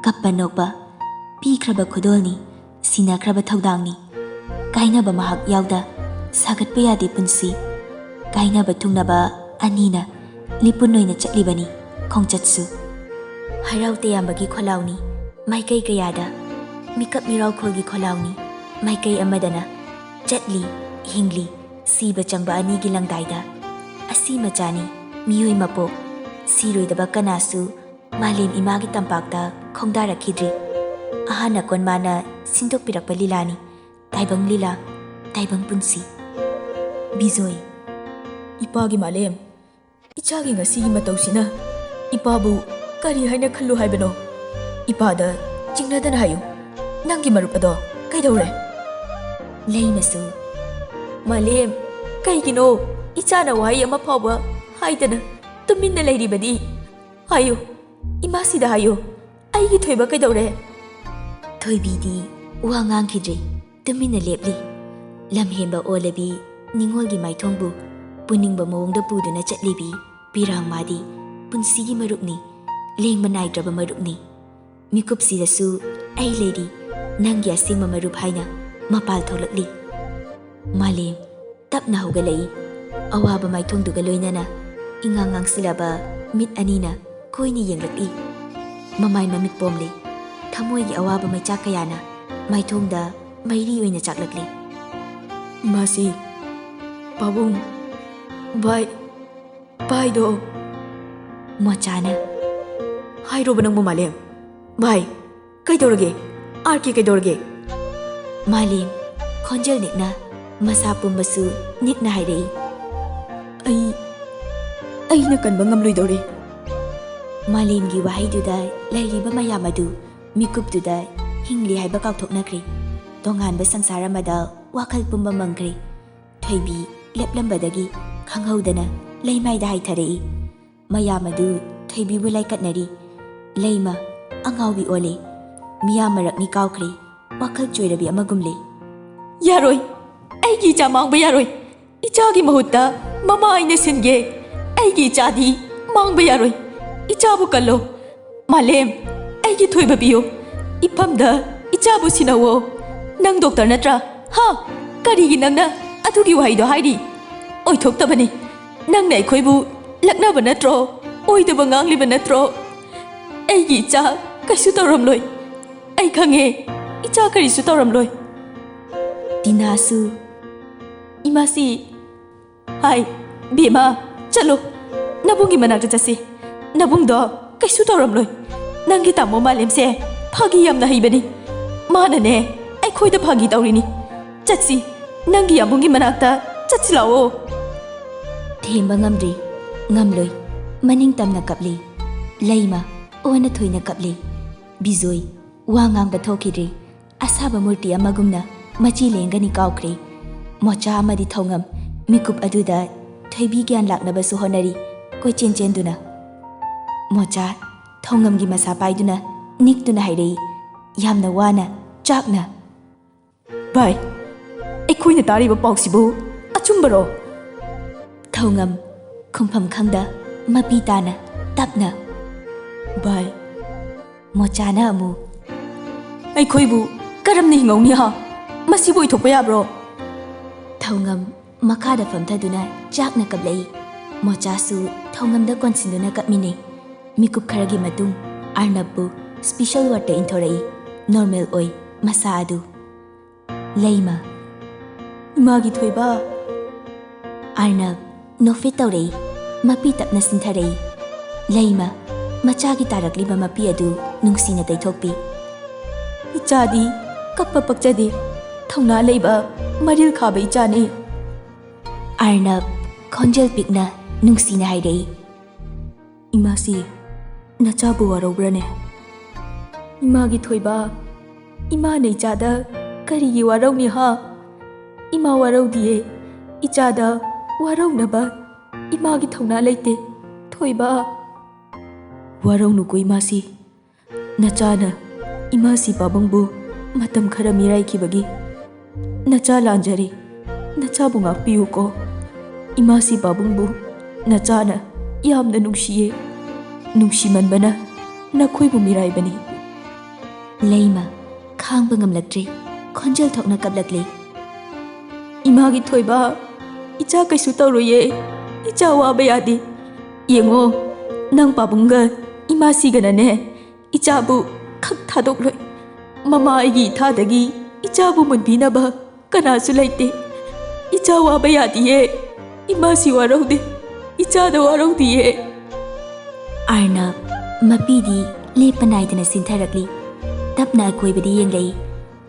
ꯀꯞꯄ ꯅꯣꯛꯄ, ꯄꯤꯈ꯭ꯔꯕ ꯈꯨꯗꯣꯜꯅꯤ ꯁꯤꯟꯅꯈ꯭ꯔꯕ ꯊꯧꯗꯥꯡꯅꯤ꯫ ꯀꯥꯏꯅꯕ ꯃꯍꯥꯛ ꯌꯥꯎꯗ ꯁꯥꯒꯠꯄ ꯌꯥꯗꯦ ꯄꯨꯟꯁꯤ꯫ ꯀꯥꯏꯅꯕ ꯊꯨꯡꯅꯕ ꯑꯅꯤꯅ ꯂꯤꯄꯨꯟ ꯑꯣꯏꯅ ꯆꯠꯂꯤꯕꯅꯤ ꯈꯣꯡꯆꯠꯁꯨ꯫ ꯍꯔꯥꯎ ꯇꯌꯥꯝꯕꯒꯤ ꯈꯣꯜꯂꯥꯎꯅꯤ ꯃꯥꯏꯀꯩ ꯀꯌꯥꯗ, ꯃꯤꯀꯞ ꯃꯤꯔꯥꯎꯈꯣꯜꯒꯤ ꯈꯣꯜꯂꯥꯎꯅꯤ ꯃꯥꯏꯀꯩ ꯑꯃꯗꯅ꯫ ꯆꯠꯂꯤ, ꯍꯤꯡꯂꯤ, ꯁꯤꯕ ꯆꯪꯕ ꯑꯅꯤꯒꯤ ꯂꯪꯗꯥꯏꯗ꯫ ꯑꯁꯤ ꯃꯆꯥꯅꯤ ꯃꯤꯑꯣꯏ ꯃꯄꯣꯛ꯫ ꯁꯤꯔꯣꯏꯗꯕ ꯀꯅꯥꯁꯨ ꯃꯥꯂꯦꯝ ꯏꯃꯥꯒꯤ ꯇꯝꯄꯥꯛꯇ ꯈꯣꯡꯗꯥꯔꯛꯈꯤꯗ꯭ꯔꯤ꯫ ꯑꯍꯥꯟ ꯑꯀꯣꯟ ꯃꯥꯅ ꯁꯤꯟꯗꯣꯛꯄꯤꯔꯛꯄ ꯂꯤꯂꯥꯅꯤ꯫ ꯇꯥꯏꯕꯪ ꯂꯤꯂꯥ, ꯇꯥꯏꯕꯪ ꯄꯨꯟꯁꯤ꯫ ꯕꯤꯖꯣꯏ꯫ ꯏꯄꯥꯒꯤ ꯃꯥꯂꯦꯝ, ꯏꯆꯥꯒꯤ ꯉꯁꯤꯒꯤ ꯃꯇꯧꯁꯤꯅ ꯏꯄꯥꯕꯨ ꯀꯔꯤ ꯍꯥꯏꯅ ꯈꯜꯂꯨ ꯍꯥꯏꯕꯅꯣ? ꯏꯄꯥꯗ ꯆꯤꯡꯅꯗꯅ ꯍꯥꯏꯌꯨ꯫ ꯅꯪꯒꯤ ꯃꯔꯨꯞ ꯑꯗꯣ ꯀꯩꯗꯧꯔꯦ? ꯂꯩꯃꯁꯨ꯫ ꯃꯥꯂꯦꯝ, ꯀꯩꯒꯤꯅꯣ ꯏꯆꯥꯅ ꯋꯥꯍꯩ ꯑꯃ ꯐꯥꯎꯕ ꯍꯥꯏꯗꯅ ꯇꯨꯃꯤꯟꯅ ꯂꯩꯔꯤꯕꯗꯤ? ꯍꯥꯏꯌꯨ, ꯏꯃꯥꯁꯤꯗ ꯍꯥꯏꯌꯨ, ꯑꯩꯒꯤ ꯊꯣꯏꯕ ꯀꯩꯗꯧꯔꯦ? ꯊꯣꯏꯕꯤꯗꯤ ꯋꯥ ꯉꯥꯡꯈꯤꯗ꯭ꯔꯦ, ꯇꯨꯃꯤꯟꯅ ꯂꯦꯞꯂꯤ꯫ ꯂꯝꯍꯦꯟꯕ ꯑꯣꯜꯂꯕꯤ ꯅꯤꯉꯣꯜꯒꯤ ꯃꯥꯏꯊꯣꯡꯕꯨ ꯄꯨꯅꯤꯡꯕ ꯃꯑꯣꯡꯗ ꯄꯨꯗꯨꯅ ꯆꯠꯂꯤꯕꯤ ꯄꯤꯔꯥꯡꯃꯥꯗꯤ ꯄꯨꯟꯁꯤꯒꯤ ꯃꯔꯨꯞꯅꯤ, ꯂꯦꯡꯕ ꯅꯥꯏꯗ꯭ꯔꯕ ꯃꯔꯨꯞꯅꯤ꯫ ꯃꯤꯀꯨꯞꯁꯤꯗꯁꯨ ꯑꯩ ꯂꯩꯔꯤ, ꯅꯪꯒꯤ ꯑꯁꯦꯡꯕ ꯃꯔꯨꯞ ꯍꯥꯏꯅ ꯃꯄꯥꯜ ꯊꯣꯛꯂꯛꯂꯤ꯫ ꯃꯥꯂꯦꯝ ꯇꯞꯅ ꯍꯧꯒꯠꯂꯛꯏ꯫ ꯑꯋꯥꯕ ꯃꯥꯏꯊꯣꯡꯗꯨꯒ ꯂꯣꯏꯅꯅ ꯏꯉꯥꯡ ꯉꯥꯡꯁꯤꯜꯂꯕ ꯃꯤꯠ ꯑꯅꯤꯅ ꯀꯣꯏꯅ ꯌꯦꯡꯂꯛꯏ꯫ ꯃꯃꯥꯏ ꯃꯃꯤꯠ ꯄꯣꯝꯂꯤ꯫ ꯊꯃꯣꯏꯒꯤ ꯑꯋꯥꯕ ꯃꯩꯆꯥꯛ ꯀꯌꯥꯅ ꯃꯥꯏꯊꯣꯡꯗ ꯃꯩꯔꯤ ꯑꯣꯏꯅ ꯆꯥꯛꯂꯛꯂꯤ꯫ ꯏꯃꯥꯁꯤ, ꯄꯥꯕꯨꯡ, ꯚꯥꯏ, ꯚꯥꯏꯗꯣ꯫ ꯃꯣꯆꯥꯅ, ꯍꯥꯏꯔꯣꯕ ꯅꯪꯕꯨ, ꯃꯥꯂꯦꯝ꯫ ꯚꯥꯏ, ꯀꯩꯗꯧꯔꯒꯦ? ꯑꯥꯔ ꯀꯦ ꯀꯩꯗꯧꯔꯒꯦ? ꯃꯥꯂꯦꯝ, ꯈꯣꯟꯖꯦꯜ ꯅꯤꯛꯅ, ꯃꯁꯥ ꯄꯨꯝꯕꯁꯨ ꯅꯤꯛꯅ ꯍꯥꯏꯔꯛꯏ꯫ ꯑꯩ, ꯑꯩꯅ ꯀꯟꯕ ꯉꯝꯂꯣꯏꯗꯧꯔꯦ꯫ ꯃꯥꯂꯦꯝꯒꯤ ꯋꯥꯍꯩꯗꯨꯗ ꯂꯩꯔꯤꯕ ꯃꯌꯥꯝ ꯑꯗꯨ ꯃꯤꯀꯨꯞꯇꯨꯗ ꯍꯤꯡꯂꯤ ꯍꯥꯏꯕ ꯀꯥꯎꯊꯣꯛꯅꯈ꯭ꯔꯦ꯫ ꯇꯣꯉꯥꯟꯕ ꯁꯪꯁꯥꯔ ꯑꯃꯗ ꯋꯥꯈꯜ ꯄꯨꯝꯕ ꯃꯪꯈ꯭ꯔꯦ꯫ ꯊꯣꯏꯕꯤ ꯂꯦꯞꯂꯝꯕꯗꯒꯤ ꯈꯪꯍꯧꯗꯅ ꯂꯩꯃꯥꯏꯗ ꯍꯥꯏꯊꯔꯛꯏ꯫ ꯃꯌꯥꯝ ꯑꯗꯨ ꯊꯣꯏꯕꯤꯕꯨ ꯂꯥꯏꯀꯠꯅꯔꯤ꯫ ꯂꯩꯃ ꯑꯉꯥꯎꯕꯤ ꯑꯣꯜꯂꯦ꯫ ꯃꯤꯌꯥꯝ ꯃꯔꯛꯅꯤ ꯀꯥꯎꯈ꯭ꯔꯦ꯫ ꯋꯥꯈꯜ ꯆꯣꯏꯔꯕꯤ ꯑꯃꯒꯨꯝꯂꯦ꯫ ꯌꯥꯔꯣꯏ! ꯑꯩꯒꯤ ꯏꯆꯥ ꯃꯥꯡꯕ ꯌꯥꯔꯣꯏ! ꯏꯆꯥꯒꯤ ꯃꯍꯨꯠꯇ ꯃꯃꯥ ꯑꯩꯅ ꯁꯤꯟꯒꯦ꯫ ꯑꯩꯒꯤ ꯏꯆꯥꯗꯤ ꯃꯥꯡꯕ ꯌꯥꯔꯣꯏ꯫ ꯏꯆꯥꯕꯨ ꯀꯜꯂꯣ꯫ ꯃꯥꯂꯦꯝ, ꯑꯩꯒꯤ ꯊꯣꯏꯕ ꯄꯤꯌꯨ꯫ ꯏꯐꯝꯗ ꯏꯆꯥꯕꯨ ꯁꯤꯟꯅꯧꯋꯣ꯫ ꯅꯪ ꯗꯣꯛꯇꯔ ꯅꯠꯇ꯭ꯔꯥ? ꯍꯥ? ꯀꯔꯤꯒꯤ ꯅꯪꯅ ꯑꯗꯨꯒꯤ ꯋꯥꯍꯩꯗꯣ ꯍꯥꯏꯔꯤ? ꯑꯣꯏꯊꯣꯛꯇꯕꯅꯤ꯫ ꯅꯪꯅ ꯑꯩꯈꯣꯏꯕꯨ ꯂꯛꯅꯕ ꯅꯠꯇ꯭ꯔꯣ? ꯑꯣꯏꯗꯕ ꯉꯥꯡꯂꯤꯕ ꯅꯠꯇ꯭ꯔꯣ? ꯑꯩꯒꯤ ꯏꯆꯥ ꯀꯩꯁꯨ ꯇꯧꯔꯝꯂꯣꯏ꯫ ꯑꯩ ꯈꯪꯉꯦ, ꯏꯆꯥ ꯀꯔꯤꯁꯨ ꯇꯧꯔꯝꯂꯣꯏ꯫ ꯇꯤꯅꯥꯁꯨ, ꯏꯃꯥꯁꯤ, ꯍꯥꯏ, ꯕꯦꯝꯃ, ꯆꯠꯂꯣ꯫ ꯅꯕꯨꯡꯒꯤ ꯃꯅꯥꯛꯇ ꯆꯠꯁꯤ꯫ ꯅꯕꯨꯡꯗꯣ ꯀꯩꯁꯨ ꯇꯧꯔꯝꯂꯣꯏ꯫ ꯅꯪꯒꯤ ꯇꯥꯃꯣ ꯃꯥꯂꯦꯝꯁꯦ ꯐꯥꯒꯤ ꯌꯥꯝꯅ ꯍꯩꯕꯅꯤ꯫ ꯃꯥꯅꯅꯦ ꯑꯩꯈꯣꯏꯗ ꯐꯥꯒꯤ ꯇꯧꯔꯤꯅꯤ꯫ ꯆꯠꯁꯤ, ꯅꯪꯒꯤ ꯌꯥꯝꯕꯨꯡꯒꯤ ꯃꯅꯥꯛꯇ ꯆꯠꯁꯤ ꯂꯥꯛꯑꯣ꯫ ꯊꯦꯝꯕ ꯉꯝꯗ꯭ꯔꯤ, ꯉꯝꯂꯣꯏ꯫ ꯃꯅꯤꯡ ꯇꯝꯅ ꯀꯞꯂꯤ꯫ ꯂꯩꯃ ꯑꯣꯟꯅ ꯊꯣꯏꯅ ꯀꯞꯂꯤ꯫ ꯕꯤꯖꯣꯏ ꯋꯥ ꯉꯥꯡꯕ ꯊꯣꯛꯈꯤꯗ꯭ꯔꯦ꯫ ꯑꯁꯥꯕ ꯃꯨꯔꯇꯤ ꯑꯃꯒꯨꯝꯅ ꯃꯆꯤ ꯂꯦꯡꯒꯅꯤ ꯀꯥꯎꯈ꯭ꯔꯦ꯫ ꯃꯣꯆꯥ ꯑꯃꯗꯤ ꯊꯧꯉꯝ ꯃꯤꯀꯨꯞ ꯑꯗꯨꯗ ꯊꯣꯏꯕꯤ ꯒ꯭ꯌꯥꯟ ꯂꯥꯛꯅꯕꯁꯨ ꯍꯣꯠꯅꯔꯤ, ꯀꯣꯏꯆꯦꯟ ꯆꯦꯟꯗꯨꯅ꯫ ꯃꯣꯆꯥ ꯊꯧꯉꯝꯒꯤ ꯃꯁꯥ ꯄꯥꯏꯗꯨꯅ ꯅꯤꯛꯇꯨꯅ ꯍꯥꯏꯔꯛꯏ, ꯌꯥꯝꯅ ꯋꯥꯅ, ꯆꯥꯛꯅ꯫ "ꯚꯥꯏ, ꯑꯩꯈꯣꯏꯅ ꯇꯥꯔꯤꯕ ꯄꯥꯎꯁꯤꯕꯨ ꯑꯆꯨꯝꯕꯔꯣ?" ꯊꯧꯉꯝ ꯈꯨꯝꯐꯝ ꯈꯪꯗ ꯃꯄꯤ ꯇꯥꯅ ꯇꯞꯅ, "ꯚꯥꯏ," ꯃꯣꯆꯥꯅ ꯑꯃꯨꯛ, "ꯑꯩꯈꯣꯏꯕꯨ ꯀꯔꯝꯅ ꯍꯤꯡꯍꯧꯅꯤ ꯍꯥ? ꯃꯁꯤꯕꯨ ꯑꯣꯏꯊꯣꯛꯄ ꯌꯥꯕ꯭ꯔꯣ?" ꯊꯧꯉꯝ ꯃꯈꯥꯗ ꯐꯝꯊꯗꯨꯅ ꯆꯥꯛꯅ ꯀꯞꯂꯛꯏ꯫ ꯃꯣꯆꯥꯁꯨ ꯊꯧꯉꯝꯗ ꯀꯣꯟꯁꯤꯟꯗꯨꯅ ꯀꯞꯃꯤꯟꯅꯩ꯫ ꯃꯤꯀꯨꯞ ꯈꯔꯒꯤ ꯃꯇꯨꯡ ꯑꯔꯅꯕꯄꯨ ꯁ꯭ꯄꯤꯁꯦꯜ ꯋꯥꯔꯗꯇ ꯏꯟꯊꯣꯔꯛꯏ꯫ ꯅꯣꯔꯃꯦꯜ ꯑꯣꯏ ꯃꯁꯥ ꯑꯗꯨ꯫ ꯂꯩꯃ, "ꯏꯃꯥꯒꯤ ꯊꯣꯏꯕ!" ꯑꯔꯅꯕ ꯅꯣꯛꯐꯦꯠ ꯇꯧꯔꯛꯏ꯫ ꯃꯄꯤ ꯇꯞꯅ ꯁꯤꯟꯊꯔꯛꯏ꯫ ꯂꯩꯃ ꯃꯆꯥꯒꯤ ꯇꯥꯔꯛꯂꯤꯕ ꯃꯄꯤ ꯑꯗꯨ ꯅꯨꯡꯁꯤꯅ ꯇꯩꯊꯣꯛꯄꯤ꯫ "ꯏꯆꯥꯗꯤ ꯀꯞꯄ ꯄꯛꯆꯗꯦ꯫ ꯊꯧꯅꯥ ꯂꯩꯕ, ꯃꯔꯤꯜ ꯈꯥꯕ ꯏꯆꯥꯅꯤ꯫" ꯑꯔꯅꯕ ꯈꯣꯟꯖꯦꯜ ꯄꯤꯛꯅ ꯅꯨꯡꯁꯤꯅ ꯍꯥꯏꯔꯛꯏ꯫ "ꯏꯃꯥꯁꯤ ꯅꯆꯥꯕꯨ ꯋꯥꯔꯧꯕ꯭ꯔꯅꯦ?" "ꯏꯃꯥꯒꯤ ꯊꯣꯏꯕ, ꯏꯃꯥꯅ ꯏꯆꯥꯗ ꯀꯔꯤꯒꯤ ꯋꯥꯔꯧꯅꯤ ꯍꯥ? ꯏꯃꯥ ꯋꯥꯔꯧꯗꯤꯌꯦ꯫ ꯏꯆꯥꯗ ꯋꯥꯔꯧꯅꯕ ꯏꯃꯥꯒꯤ ꯊꯧꯅꯥ ꯂꯩꯇꯦ, ꯊꯣꯏꯕ꯫" "ꯋꯥꯔꯧꯅꯨꯀꯣ ꯏꯃꯥꯁꯤ꯫ ꯅꯆꯥꯅ ꯏꯃꯥꯁꯤ ꯄꯥꯕꯨꯡꯕꯨ ꯃꯇꯝ ꯈꯔ ꯃꯤꯔꯥꯏꯈꯤꯕꯒꯤ ꯅꯆꯥ ꯂꯥꯟꯖꯔꯦ꯫ ꯅꯆꯥꯕꯨ ꯉꯥꯛꯄꯤꯌꯨꯀꯣ꯫ ꯏꯃꯥꯁꯤ ꯄꯥꯕꯨꯡꯕꯨ ꯅꯆꯥꯅ ꯌꯥꯝꯅ ꯅꯨꯡꯁꯤꯌꯦ꯫ ꯅꯨꯡꯁꯤꯃꯟꯕꯅ ꯅꯈꯣꯏꯕꯨ ꯃꯤꯔꯥꯏꯕꯅꯤ꯫" ꯂꯩꯃ ꯈꯥꯡꯕ ꯉꯝꯂꯛꯇ꯭ꯔꯦ꯫ ꯈꯣꯟꯖꯦꯜ ꯊꯣꯛꯅ ꯀꯞꯂꯛꯂꯦ꯫ "ꯏꯃꯥꯒꯤ ꯊꯣꯏꯕ, ꯏꯆꯥ ꯀꯩꯁꯨ ꯇꯧꯔꯣꯏꯌꯦ꯫ ꯏꯆꯥ ꯋꯥꯕ ꯌꯥꯗꯦ꯫ ꯌꯦꯡꯉꯣ, ꯅꯪ ꯄꯥꯕꯨꯡꯒ ꯏꯃꯥꯁꯤꯒꯅꯅꯦ, ꯏꯆꯥꯕꯨ ꯈꯛ ꯊꯥꯗꯣꯛꯂꯣꯏ꯫ ꯃꯃꯥ ꯑꯩꯒꯤ ꯏꯊꯥꯗꯒꯤ ꯏꯆꯥꯕꯨ ꯃꯨꯟꯕꯤꯅꯕ ꯀꯅꯥꯁꯨ ꯂꯩꯇꯦ꯫ ꯏꯆꯥ ꯋꯥꯕ ꯌꯥꯗꯤꯌꯦ꯫ ꯏꯃꯥꯁꯤ ꯋꯥꯔꯧꯗꯦ꯫ ꯏꯆꯥꯗ ꯋꯥꯔꯧꯗꯤꯌꯦ꯫" ꯑꯔꯅꯕ ꯃꯄꯤꯗꯤ ꯂꯦꯞꯄ ꯅꯥꯏꯗꯅ ꯁꯤꯟꯊꯔꯛꯂꯤ꯫ ꯇꯞꯅ ꯑꯀꯣꯏꯕꯗ ꯌꯦꯡꯂꯛꯏ꯫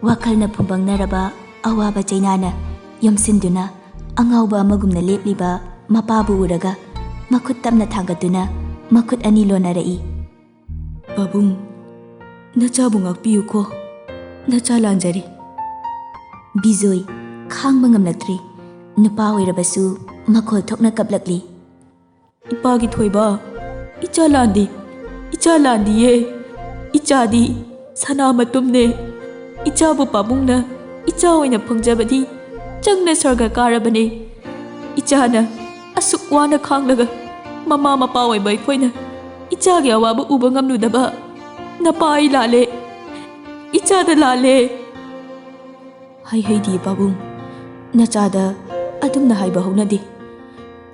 ꯋꯥꯈꯜꯅ ꯐꯨꯝꯕꯪꯅꯔꯕ ꯑꯋꯥꯕ ꯆꯩꯅꯥꯅ ꯌꯣꯝꯁꯤꯟꯗꯨꯅ ꯑꯉꯥꯎꯕ ꯑꯃꯒꯨꯝꯅ ꯂꯦꯞꯂꯤꯕ ꯃꯄꯥꯕꯨ ꯎꯔꯒ ꯃꯈꯨꯠ ꯇꯞꯅ ꯊꯥꯡꯒꯠꯇꯨꯅ ꯃꯈꯨꯠ ꯑꯅꯤ ꯂꯣꯟꯅꯔꯛꯏ꯫ "ꯄꯥꯕꯨꯡ, ꯅꯆꯥꯕꯨ ꯉꯥꯛꯄꯤꯌꯨꯀꯣ꯫ ꯅꯆꯥ ꯂꯥꯟꯖꯔꯦ꯫" ꯕꯤꯖꯣꯏ ꯈꯥꯡꯕ ꯉꯝꯂꯛꯇ꯭ꯔꯦ꯫ ꯅꯨꯄꯥ ꯑꯣꯏꯔꯕꯁꯨ ꯃꯈꯣꯜ ꯊꯣꯛꯅ ꯀꯞꯂꯛꯂꯤ꯫ "ꯏꯄꯥꯒꯤ ꯊꯣꯏꯕ, ꯏꯆꯥ ꯂꯥꯟꯗꯤ, ꯏꯆꯥ ꯂꯥꯟꯗꯤꯌꯦ꯫ ꯏꯆꯥꯗꯤ ꯁꯅꯥ ꯃꯇꯨꯝꯅꯦ꯫ ꯏꯆꯥꯕꯨ ꯄꯥꯕꯨꯡꯅ ꯏꯆꯥ ꯑꯣꯏꯅ ꯐꯪꯖꯕꯗꯤ ꯆꯪꯅ ꯁ꯭ꯋꯔꯒ ꯀꯥꯔꯕꯅꯦ꯫ ꯏꯆꯥꯅ ꯑꯁꯨꯛ ꯋꯥꯅ ꯈꯥꯡꯂꯒ ꯃꯃꯥ ꯃꯄꯥ ꯑꯣꯏꯕ ꯑꯩꯈꯣꯏꯅ ꯏꯆꯥꯒꯤ ꯑꯋꯥꯕ ꯎꯕ ꯉꯝꯂꯨꯗꯕ ꯅꯄꯥ ꯑꯩ ꯂꯥꯜꯂꯦ꯫ ꯏꯆꯥꯗ ꯂꯥꯜꯂꯦ꯫" "ꯍꯥꯏ ꯍꯩꯗꯤ ꯄꯥꯕꯨꯡ, ꯅꯆꯥꯗ ꯑꯗꯨꯝꯅ ꯍꯥꯏꯕ ꯍꯧꯅꯗꯦ꯫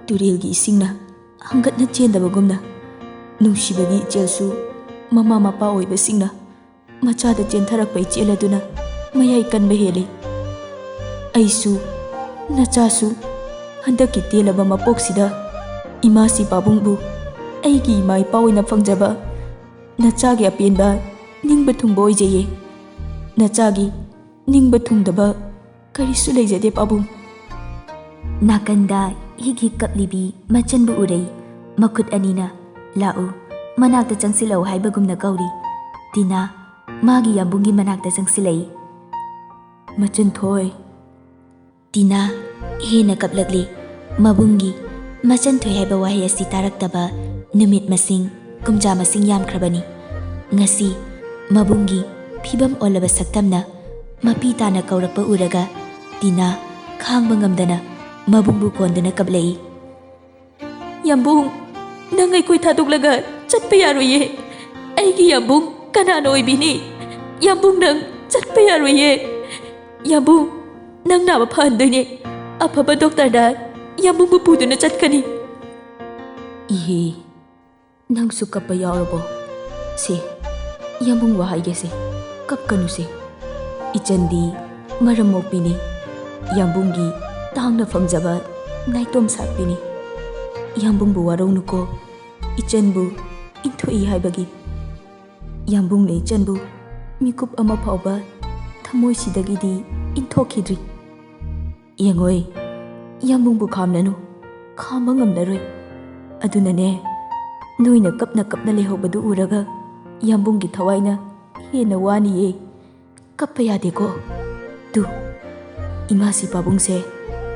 ꯇꯨꯔꯦꯜꯒꯤ ꯏꯁꯤꯡꯅ ꯍꯪꯒꯠꯅ ꯆꯦꯟꯗꯕꯒꯨꯝꯅ ꯅꯨꯡꯁꯤꯕꯒꯤ ꯏꯆꯦꯜꯁꯨ ꯃꯃꯥ ꯃꯄꯥ ꯑꯣꯏꯕꯁꯤꯡꯅ ꯃꯆꯥꯗ ꯆꯦꯟꯊꯔꯛꯄ ꯏꯆꯦꯜ ꯑꯗꯨꯅ ꯃꯌꯥꯏ ꯀꯟꯕ ꯍꯦꯜꯂꯤ꯫ ꯑꯩꯁꯨ, ꯅꯆꯥꯁꯨ ꯍꯟꯗꯛꯀꯤ ꯇꯦꯜꯂꯕ ꯃꯄꯣꯛꯁꯤꯗ ꯏꯃꯥꯁꯤ ꯄꯥꯕꯨꯡꯕꯨ ꯑꯩꯒꯤ ꯏꯃꯥ ꯏꯄꯥ ꯑꯣꯏꯅ ꯐꯪꯖꯕ ꯅꯆꯥꯒꯤ ꯑꯄꯦꯟꯕ ꯅꯤꯡꯕ ꯊꯨꯡꯕ ꯑꯣꯏꯖꯩꯌꯦ꯫ ꯅꯆꯥꯒꯤ ꯅꯤꯡꯕ ꯊꯨꯡꯗꯕ ꯀꯔꯤꯁꯨ ꯂꯩꯖꯗꯦ ꯄꯥꯕꯨꯡ꯫" ꯅꯥꯀꯟꯗ ꯍꯤꯛ ꯍꯤꯛ ꯀꯞꯂꯤꯕꯤ ꯃꯆꯟꯕꯨ ꯎꯔꯩ꯫ ꯃꯈꯨꯠ ꯑꯅꯤꯅ "ꯂꯥꯛꯎ, ꯃꯅꯥꯛꯇ ꯆꯪꯁꯤꯜꯂꯛꯎ" ꯍꯥꯏꯕꯒꯨꯝꯅ ꯀꯧꯔꯤ꯫ ꯇꯤꯅꯥ ꯃꯥꯒꯤ ꯌꯥꯝꯕꯨꯡꯒꯤ ꯃꯅꯥꯛꯇ ꯆꯪꯁꯤꯜꯂꯛꯏ꯫ "ꯃꯆꯟ ꯊꯣꯏ꯫" ꯇꯤꯅꯥ ꯍꯦꯟꯅ ꯀꯞꯂꯛꯂꯤ꯫ ꯃꯕꯨꯡꯒꯤ "ꯃꯆꯟ ꯊꯣꯏ" ꯍꯥꯏꯕ ꯋꯥꯍꯩ ꯑꯁꯤ ꯇꯥꯔꯛꯇꯕ ꯅꯨꯃꯤꯠ ꯃꯁꯤꯡ, ꯀꯨꯝꯖꯥ ꯃꯁꯤꯡ ꯌꯥꯝꯈ꯭ꯔꯕꯅꯤ꯫ ꯉꯁꯤ ꯃꯕꯨꯡꯒꯤ ꯐꯤꯕꯝ ꯑꯣꯜꯂꯕ ꯁꯛꯇꯝꯅ ꯃꯄꯤ ꯇꯥꯅ ꯀꯧꯔꯛꯄ ꯎꯔꯒ ꯇꯤꯅꯥ ꯈꯥꯡꯕ ꯉꯝꯗꯅ ꯃꯕꯨꯡꯕꯨ ꯀꯣꯟꯗꯨꯅ ꯀꯞꯂꯛꯏ꯫ "ꯌꯥꯝꯕꯨꯡ, ꯅꯪ ꯑꯩꯈꯣꯏ ꯊꯥꯗꯣꯛꯂꯒ ꯆꯠꯄ ꯌꯥꯔꯣꯏꯌꯦ꯫ ꯑꯩꯒꯤ ꯌꯥꯝꯕꯨꯡ ꯀꯅꯥꯅ ꯑꯣꯏꯕꯤꯅꯤ? ꯌꯥꯝꯕꯨꯡ, ꯅꯪ ꯆꯠꯄ ꯌꯥꯔꯣꯏꯌꯦ꯫ ꯌꯥꯝꯕꯨꯡ, ꯅꯪ ꯅꯥꯕ ꯐꯍꯟꯗꯣꯏꯅꯦ꯫ ꯑꯐꯕ ꯗꯣꯛꯇꯔꯗ ꯌꯥꯝꯕꯨꯡꯕꯨ ꯄꯨꯗꯨꯅ ꯆꯠꯀꯅꯤ꯫" "ꯏꯍꯦ, ꯅꯪꯁꯨ ꯀꯞꯄ ꯌꯥꯎꯔꯕꯣ? ꯁꯦ, ꯌꯥꯝꯕꯨꯡ ꯋꯥ ꯍꯥꯏꯒꯦꯁꯦ, ꯀꯞꯀꯅꯨꯁꯦ꯫ ꯏꯆꯟꯗꯤ ꯃꯔꯝ ꯃꯣꯛꯄꯤꯅꯤ, ꯌꯥꯝꯕꯨꯡꯒꯤ ꯇꯥꯡꯅ ꯐꯪꯖꯕ ꯅꯥꯏꯇꯣꯝ ꯁꯥꯠꯄꯤꯅꯤ꯫ ꯌꯥꯝꯕꯨꯡꯕꯨ ꯋꯥꯔꯧꯅꯨꯀꯣ, ꯏꯆꯟꯕꯨ ꯏꯟꯊꯣꯛꯏ ꯍꯥꯏꯕꯒꯤ꯫ ꯌꯥꯝꯕꯨꯡꯅ ꯏꯆꯟꯕꯨ ꯃꯤꯀꯨꯞ ꯑꯃ ꯐꯥꯎꯕ ꯊꯃꯣꯏꯁꯤꯗꯒꯤꯗꯤ ꯏꯟꯊꯣꯛꯈꯤꯗ꯭ꯔꯤ꯫ ꯌꯦꯡꯉꯣꯏ, ꯌꯥꯝꯕꯨꯡꯕꯨ ꯈꯥꯝꯂꯅꯨ, ꯈꯥꯝꯕ ꯉꯝꯂꯔꯣꯏ꯫ ꯑꯗꯨꯅꯅꯦ, ꯅꯣꯏꯅ ꯀꯞꯅ ꯀꯞꯅ ꯂꯩꯍꯧꯕꯗꯨ ꯎꯔꯒ ꯌꯥꯝꯕꯨꯡꯒꯤ ꯊꯋꯥꯏꯅ ꯍꯦꯟꯅ ꯋꯥꯅꯤꯌꯦ꯫ ꯀꯞꯄ ꯌꯥꯗꯦꯀꯣ꯫ ꯇꯨ, ꯏꯃꯥꯁꯤ ꯄꯥꯕꯨꯡꯁꯦ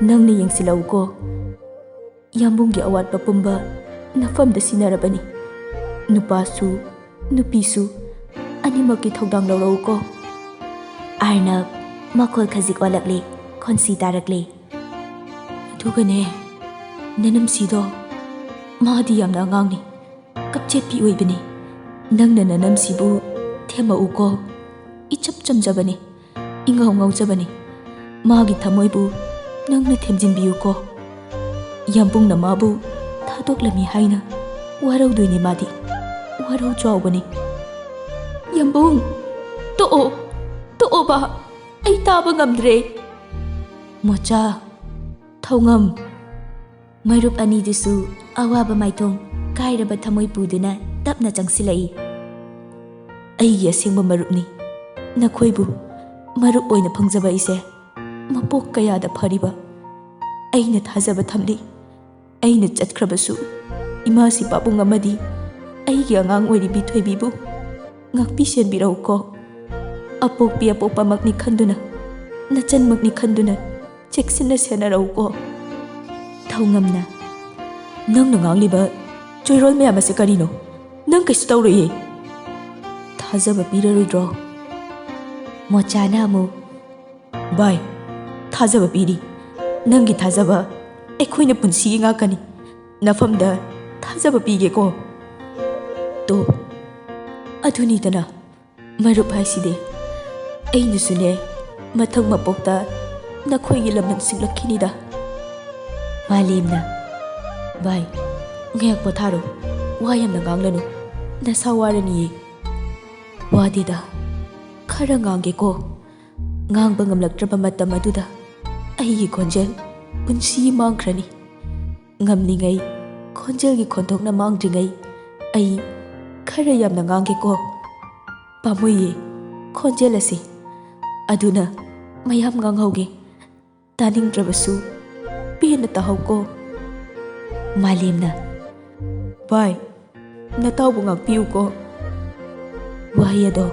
ꯅꯪꯅ ꯌꯦꯡꯁꯤꯜꯂꯛꯎꯀꯣ꯫ ꯌꯥꯝꯕꯨꯡꯒꯤ ꯑꯋꯥꯠꯄ ꯄꯨꯝꯕ ꯅꯐꯝꯗ ꯁꯤꯟꯅꯔꯕꯅꯤ꯫ ꯅꯨꯄꯥꯁꯨ ꯅꯨꯄꯤꯁꯨ ꯑꯅꯤꯃꯛꯀꯤ ꯊꯧꯗꯥꯡ ꯂꯧꯔꯛꯎꯀꯣ꯫ ꯑꯥꯔꯅꯕ ꯃꯈꯣꯜ ꯈꯖꯤꯛ ꯑꯣꯜꯂꯛꯂꯦ, ꯈꯣꯟꯁꯤ ꯇꯥꯔꯛꯂꯦ꯫ ꯑꯗꯨꯒꯅꯦ, ꯅꯅꯝꯁꯤꯗꯣ, ꯃꯥꯗꯤ ꯌꯥꯝꯅ ꯑꯉꯥꯡꯅꯤ, ꯀꯞꯆꯦꯠꯄꯤ ꯑꯣꯏꯕꯅꯤ꯫ ꯅꯪꯅ ꯅꯅꯝꯁꯤꯕꯨ ꯊꯦꯝꯃꯛꯎꯀꯣ꯫ ꯏꯆꯝ ꯆꯝꯖꯕꯅꯤ, ꯏꯉꯥꯎ ꯉꯥꯎꯖꯕꯅꯤ꯫ ꯃꯥꯒꯤ ꯊꯃꯣꯏꯕꯨ ꯅꯪꯅ ꯊꯦꯝꯖꯤꯟꯕꯤꯌꯨꯀꯣ꯫ ꯌꯥꯝꯕꯨꯡꯅ ꯃꯥꯕꯨ ꯊꯥꯗꯣꯛꯂꯝꯃꯤ ꯍꯥꯏꯅ ꯋꯥꯔꯧꯗꯣꯏꯅꯤ ꯃꯥꯗꯤ꯫ ꯋꯥꯔꯧ ꯆꯥꯎꯕꯅꯤ꯫ ꯌꯥꯝꯕꯨꯡ, ꯇꯣꯛꯑꯣ, ꯇꯣꯛꯑꯣꯕ, ꯑꯩ ꯇꯥꯕ ꯉꯝꯗ꯭ꯔꯦ꯫ ꯃꯣꯆꯥ, ꯊꯧꯉꯝ꯫ ꯃꯔꯨꯞ ꯑꯅꯤꯗꯨꯁꯨ ꯑꯋꯥꯕ ꯃꯥꯏꯊꯣꯡ ꯀꯥꯏꯔꯕ ꯊꯃꯣꯏ ꯄꯨꯗꯨꯅ ꯇꯞꯅ ꯆꯪꯁꯤꯜꯂꯛꯏ꯫ ꯑꯩꯒꯤ ꯑꯁꯦꯡꯕ ꯃꯔꯨꯞꯅꯤ꯫ ꯅꯈꯣꯏꯕꯨ ꯃꯔꯨꯞ ꯑꯣꯏꯅ ꯐꯪꯖꯕ ꯑꯩꯁꯦ ꯃꯄꯣꯛ ꯀꯌꯥꯗ ꯐꯔꯤꯕ꯫ ꯑꯩꯅ ꯊꯥꯖꯕ ꯊꯝꯂꯤ꯫ ꯑꯩꯅ ꯆꯠꯈ꯭ꯔꯕꯁꯨ ꯏꯃꯥꯁꯤ ꯄꯥꯕꯨꯡ ꯑꯃꯗꯤ ꯑꯩꯒꯤ ꯑꯉꯥꯡ ꯑꯣꯏꯔꯤꯕꯤ ꯊꯣꯏꯕꯤꯕꯨ ꯉꯥꯛꯄꯤ ꯁꯦꯟꯕꯤꯔꯛꯎꯀꯣ꯫ ꯑꯄꯣꯛꯄꯤ ꯑꯄꯣꯛꯄꯃꯛꯅꯤ ꯈꯟꯗꯨꯅ, ꯅꯆꯟꯃꯛꯅꯤ ꯈꯟꯗꯨꯅ ꯆꯦꯛꯁꯤꯟꯅ ꯁꯦꯟꯅꯔꯛꯎꯀꯣ꯫ ꯊꯧꯉꯝꯅ, ꯅꯪꯅ ꯉꯥꯡꯂꯤꯕ ꯆꯣꯏꯔꯣꯜ ꯃꯌꯥꯝ ꯑꯁꯤ ꯀꯔꯤꯅꯣ? ꯅꯪ ꯀꯩꯁꯨ ꯇꯧꯔꯣꯏꯌꯦ꯫ ꯊꯥꯖꯕ ꯄꯤꯔꯔꯣꯏꯗ꯭ꯔꯣ? ꯃꯣꯆꯥꯅ ꯑꯃꯨꯛ, ꯚꯥꯏ, ꯊꯥꯖꯕ ꯄꯤꯔꯤ꯫ ꯅꯪꯒꯤ ꯊꯥꯖꯕ ꯑꯩꯈꯣꯏꯅ ꯄꯨꯟꯁꯤꯒꯤ ꯉꯥꯛꯀꯅꯤ꯫ ꯅꯐꯝꯗ ꯊꯥꯖꯕ ꯄꯤꯒꯦꯀꯣ꯫ ꯇꯣ, ꯑꯗꯨꯅꯤꯗꯅ ꯃꯔꯨꯞ ꯍꯥꯏꯁꯤꯗꯤ꯫ ꯑꯩꯅꯁꯨꯅꯦ, ꯃꯊꯪ ꯃꯄꯣꯛꯇ ꯅꯈꯣꯏꯒꯤ ꯂꯃꯟ ꯁꯤꯡꯂꯛꯈꯤꯅꯤꯗ꯫ ꯃꯥꯂꯦꯝꯅ, ꯚꯥꯏ, ꯉꯥꯏꯍꯥꯛ ꯄꯣꯊꯥꯔꯣ, ꯋꯥ ꯌꯥꯝꯅ ꯉꯥꯡꯂꯅꯨ, ꯅꯁꯥ ꯋꯥꯔꯅꯤꯌꯦ꯫ ꯋꯥꯗꯦꯗ, ꯈꯔ ꯉꯥꯡꯒꯦꯀꯣ꯫ ꯉꯥꯡꯕ ꯉꯝꯂꯛꯇ꯭ꯔꯕ ꯃꯇꯝ ꯑꯗꯨꯗ ꯑꯩꯒꯤ ꯈꯣꯟꯖꯦꯜ ꯄꯨꯟꯁꯤ ꯃꯥꯡꯈ꯭ꯔꯅꯤ꯫ ꯉꯝꯂꯤꯉꯩ, ꯈꯣꯟꯖꯦꯜꯒꯤ ꯈꯣꯟꯊꯣꯛꯅ ꯃꯥꯡꯗ꯭ꯔꯤꯉꯩ ꯑꯩ ꯈꯔ ꯌꯥꯝꯅ ꯉꯥꯡꯒꯦꯀꯣ꯫ ꯄꯥꯝꯃꯨꯏꯌꯦ, ꯈꯣꯟꯖꯦꯜ ꯑꯁꯤ꯫ ꯑꯗꯨꯅ ꯃꯌꯥꯝ ꯉꯥꯡꯍꯧꯒꯦ꯫ ꯇꯥꯅꯤꯡꯗ꯭ꯔꯕꯁꯨ ꯄꯦꯟꯅ ꯇꯥꯍꯧꯀꯣ꯫ ꯃꯥꯂꯦꯝꯅ, ꯚꯥꯏ, ꯅꯇꯥꯎꯕꯨ ꯉꯥꯛꯄꯤꯌꯨꯀꯣ꯫ ꯋꯥꯍꯩ ꯑꯗꯣ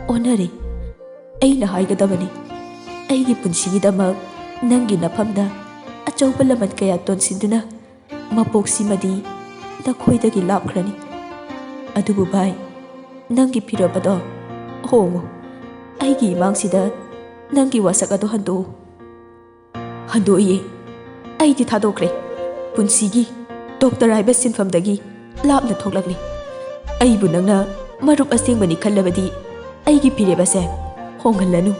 ꯑꯣꯟꯅꯔꯦ꯫ ꯑꯩꯅ ꯍꯥꯏꯒꯗꯕꯅꯤ, ꯑꯩꯒꯤ ꯄꯨꯟꯁꯤꯒꯤꯗꯃꯛ ꯅꯪꯒꯤ ꯅꯐꯝꯗ ꯑꯆꯧꯕ ꯂꯃꯟ ꯀꯌꯥ ꯇꯣꯟꯁꯤꯟꯗꯨꯅ ꯃꯄꯣꯛꯁꯤꯃꯗꯤ ꯅꯈꯣꯏꯗꯒꯤ ꯂꯥꯞꯈ꯭ꯔꯅꯤ꯫ ꯑꯗꯨꯕꯨ ꯚꯥꯏ, ꯅꯪꯒꯤ ꯐꯤꯔꯦꯞ ꯑꯗꯣ ꯍꯣꯡꯉꯨ꯫ ꯑꯩꯒꯤ ꯏꯃꯥꯡꯁꯤꯗ ꯅꯪꯒꯤ ꯋꯥꯁꯛ ꯑꯗꯣ ꯍꯟꯗꯣꯛꯎ꯫ ꯍꯟꯗꯣꯛꯏꯌꯦ꯫ ꯑꯩꯗꯤ ꯊꯥꯗꯣꯛꯈ꯭ꯔꯦ꯫ ꯄꯨꯟꯁꯤꯒꯤ ꯗꯣꯛꯇꯔ ꯍꯥꯏꯕ ꯁꯤꯟꯐꯝꯗꯒꯤ ꯂꯥꯞꯅ ꯊꯣꯛꯂꯛꯂꯤ꯫ ꯑꯩꯕꯨ ꯅꯪꯅ ꯃꯔꯨꯞ ꯑꯁꯦꯡꯕꯅꯤ ꯈꯜꯂꯕꯗꯤ ꯑꯩꯒꯤ ꯐꯤꯔꯦꯞ ꯑꯁꯦ ꯍꯣꯡꯍꯜꯂꯅꯨ꯫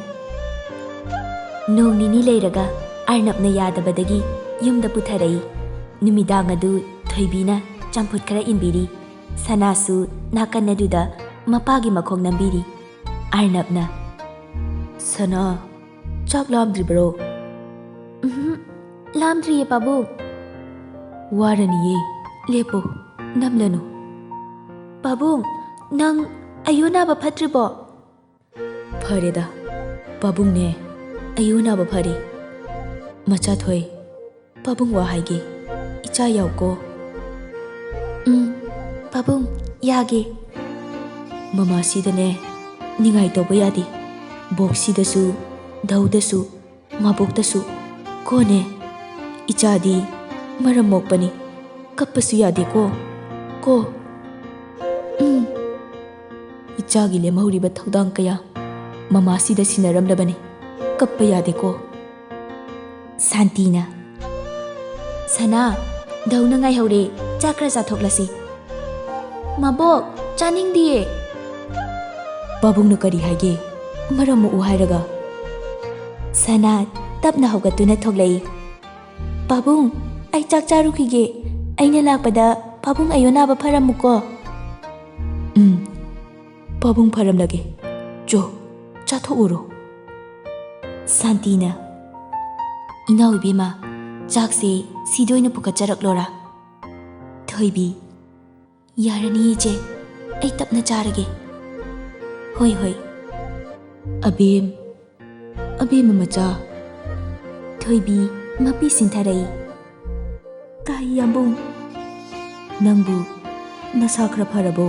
ꯅꯣꯡ ꯅꯤꯅꯤ ꯂꯩꯔꯒ ꯑꯔꯅꯕꯅ ꯌꯥꯗꯕꯗꯒꯤ ꯌꯨꯝꯗ ꯄꯨꯊꯔꯛꯏ꯫ ꯅꯨꯃꯤꯗꯥꯡ ꯑꯗꯨ ꯊꯣꯏꯕꯤꯅ ꯆꯝꯐꯨꯠ ꯈꯔ ꯏꯟꯕꯤꯔꯤ꯫ ꯁꯅꯥꯁꯨ ꯅꯥꯀꯟ ꯑꯗꯨꯗ ꯃꯄꯥꯒꯤ ꯃꯈꯣꯡ ꯅꯝꯕꯤꯔꯤ꯫ ꯑꯔꯅꯕꯅ, "ꯁꯅꯥ, ꯆꯥꯛ ꯂꯥꯝꯗ꯭ꯔꯤꯕ꯭ꯔꯣ?" "ꯎꯝꯍꯨꯝ, ꯂꯥꯝꯗ꯭ꯔꯤꯌꯦ, ꯄꯥꯕꯨꯡ꯫" "ꯋꯥꯔꯅꯤꯌꯦ, ꯂꯦꯞꯄꯣ, ꯅꯝꯂꯅꯨ꯫" "ꯄꯥꯕꯨꯡ, ꯅꯪ ꯑꯌꯨ ꯅꯥꯕ ꯐꯠꯇ꯭ꯔꯤꯕꯣ?" "ꯐꯔꯦꯗ, ꯄꯥꯕꯨꯡꯅꯦ, ꯑꯌꯨ ꯅꯥꯕ ꯐꯔꯦ꯫ ꯃꯆꯥꯊꯣꯏ, ꯄꯥꯕꯨꯡ ꯋꯥ ꯍꯥꯏꯒꯦ, ꯏꯆꯥ ꯌꯥꯎꯀꯣ꯫" "ꯎꯝ, ꯄꯥꯕꯨꯡ, ꯌꯥꯒꯦ꯫" "ꯃꯃꯥꯁꯤꯗꯅꯦ ꯅꯤꯡꯉꯥꯏ ꯇꯧꯕ ꯌꯥꯗꯦ꯫ ꯕꯣꯛꯁꯤꯗꯁꯨ, ꯙꯧꯗꯁꯨ, ꯃꯥꯕꯣꯛꯇꯁꯨ ꯀꯣꯅꯦ꯫ ꯏꯆꯥꯗꯤ ꯃꯔꯝ ꯃꯣꯛꯄꯅꯤ, ꯀꯞꯄꯁꯨ ꯌꯥꯗꯦꯀꯣ, ꯀꯣ?" "ꯎꯝ꯫" "ꯏꯆꯥꯒꯤ ꯂꯦꯝꯍꯧꯔꯤꯕ ꯊꯧꯗꯥꯡ ꯀꯌꯥ ꯃꯃꯥꯁꯤꯗ ꯁꯤꯟꯅꯔꯝꯂꯕꯅꯤ, ꯀꯞꯄ ꯌꯥꯗꯦꯀꯣ꯫" ꯁꯥꯟꯇꯤꯅ, "ꯁꯅꯥ, ꯙꯧꯅ ꯉꯥꯏꯍꯧꯔꯦ, ꯆꯥꯛ ꯈꯔ ꯆꯥꯊꯣꯛꯂꯁꯤ꯫" "ꯃꯥꯕꯣꯛ, ꯆꯥꯅꯤꯡꯗꯤꯌꯦ꯫" "ꯄꯥꯕꯨꯡꯅ ꯀꯔꯤ ꯍꯥꯏꯒꯦ? ꯃꯔꯝ ꯃꯣꯛꯎ ꯍꯥꯏꯔꯒ?" ꯁꯅꯥ ꯇꯞꯅ ꯍꯧꯒꯠꯇꯨꯅ ꯊꯣꯛꯂꯛꯏ꯫ "ꯄꯥꯕꯨꯡ, ꯑꯩ ꯆꯥꯛ ꯆꯥꯔꯨꯈꯤꯒꯦ꯫ ꯑꯩꯅ ꯂꯥꯛꯄꯗ ꯄꯥꯕꯨꯡ ꯑꯌꯨ ꯅꯥꯕ ꯐꯔꯝꯃꯨꯀꯣ꯫" "ꯎꯝ, ꯄꯥꯕꯨꯡ ꯐꯔꯝꯂꯒꯦ꯫ ꯆꯣ, ꯆꯥꯊꯣꯛꯎꯔꯣ꯫" ꯁꯥꯟꯇꯤꯅ, "ꯏꯅꯥꯎ ꯏꯕꯦꯝꯃ, ꯆꯥꯛꯁꯦ ꯁꯤꯗ ꯑꯣꯏꯅ ꯄꯨꯈꯠꯆꯔꯛꯂꯣꯔꯥ?" ꯊꯣꯏꯕꯤ, "ꯌꯥꯔꯅꯤ ꯏꯆꯦ, ꯑꯩ ꯇꯞꯅ ꯆꯥꯔꯒꯦ꯫" "ꯍꯣꯏ, ꯍꯣꯏ꯫" "ꯑꯕꯦꯝ, ꯑꯕꯦꯝꯃ ꯃꯆꯥ꯫" ꯊꯣꯏꯕꯤ ꯃꯄꯤ ꯁꯤꯟꯊꯔꯛꯏ꯫ "ꯇꯥꯏ, ꯌꯥꯝꯕꯨꯡ꯫ ꯅꯪꯕꯨ ꯅꯁꯥ ꯈꯔ ꯐꯔꯕꯣ?"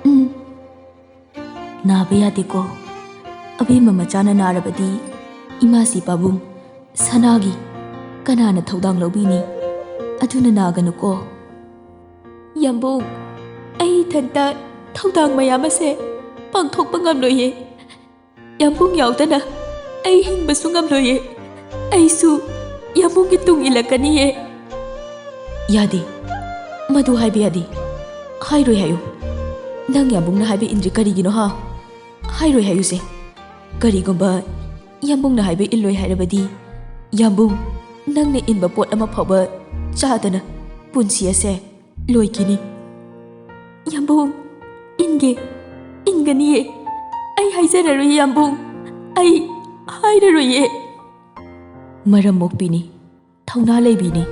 "ꯎꯝ꯫" "ꯅꯥꯕ ꯌꯥꯗꯦꯀꯣ꯫ ꯑꯕꯦꯝꯃ ꯃꯆꯥꯅ ꯅꯥꯔꯕꯗꯤ ꯏꯃꯥꯁꯤ ꯄꯥꯕꯨꯡ, ꯁꯅꯥꯒꯤ ꯀꯅꯥꯅ ꯊꯧꯗꯥꯡ ꯂꯧꯕꯤꯅꯤ? ꯑꯗꯨꯅ ꯅꯥꯒꯅꯨꯀꯣ꯫ ꯌꯥꯝꯕꯨꯡ, ꯑꯩ ꯏꯊꯟꯇ ꯊꯧꯗꯥꯡ ꯃꯌꯥꯝ ꯑꯁꯦ ꯄꯥꯡꯊꯣꯛꯄ ꯉꯝꯂꯣꯏꯌꯦ꯫ ꯌꯥꯝꯕꯨꯡ ꯌꯥꯎꯗꯅ ꯑꯩ ꯍꯤꯡꯕꯁꯨ ꯉꯝꯂꯣꯏꯌꯦ꯫ ꯑꯩꯁꯨ ꯌꯥꯝꯕꯨꯡꯒꯤ ꯇꯨꯡ ꯏꯜꯂꯛꯀꯅꯤꯌꯦ꯫ ꯌꯥꯗꯦ, ꯃꯗꯨ ꯍꯥꯏꯕ ꯌꯥꯗꯦ꯫ ꯍꯥꯏꯔꯣꯏ ꯍꯥꯏꯌꯨ꯫ ꯅꯪ ꯌꯥꯝꯕꯨꯡꯅ ꯍꯥꯏꯕ ꯏꯟꯗ꯭ꯔꯤ ꯀꯔꯤꯒꯤꯅꯣ ꯍꯥ? ꯍꯥꯏꯔꯣꯏ ꯍꯥꯏꯌꯨꯁꯦ꯫ ꯀꯔꯤꯒꯨꯝꯕ ꯌꯥꯝꯕꯨꯡꯅ ꯍꯥꯏꯕ ꯏꯜꯂꯣꯏ ꯍꯥꯏꯔꯕꯗꯤ, ꯌꯥꯝꯕꯨꯡ, ꯅꯪꯅ ꯏꯟꯕ ꯄꯣꯠ ꯑꯃ ꯐꯥꯎꯕ ꯆꯥꯗꯅ ꯄꯨꯟꯁꯤ ꯑꯁꯦ ꯂꯣꯏꯈꯤꯅꯤ꯫ ꯌꯥꯝꯕꯨꯡ, ꯏꯟꯒꯦ, ꯏꯟꯒꯅꯤꯌꯦ꯫ ꯑꯩ ꯍꯥꯏꯖꯔꯔꯣꯏꯌꯦ ꯌꯥꯝꯕꯨꯡ, ꯑꯩ ꯍꯥꯏꯔꯔꯣꯏꯌꯦ꯫ ꯃꯔꯝ ꯃꯣꯛꯄꯤꯅꯤ, ꯊꯧꯅꯥ ꯂꯩꯕꯤꯅꯤ꯫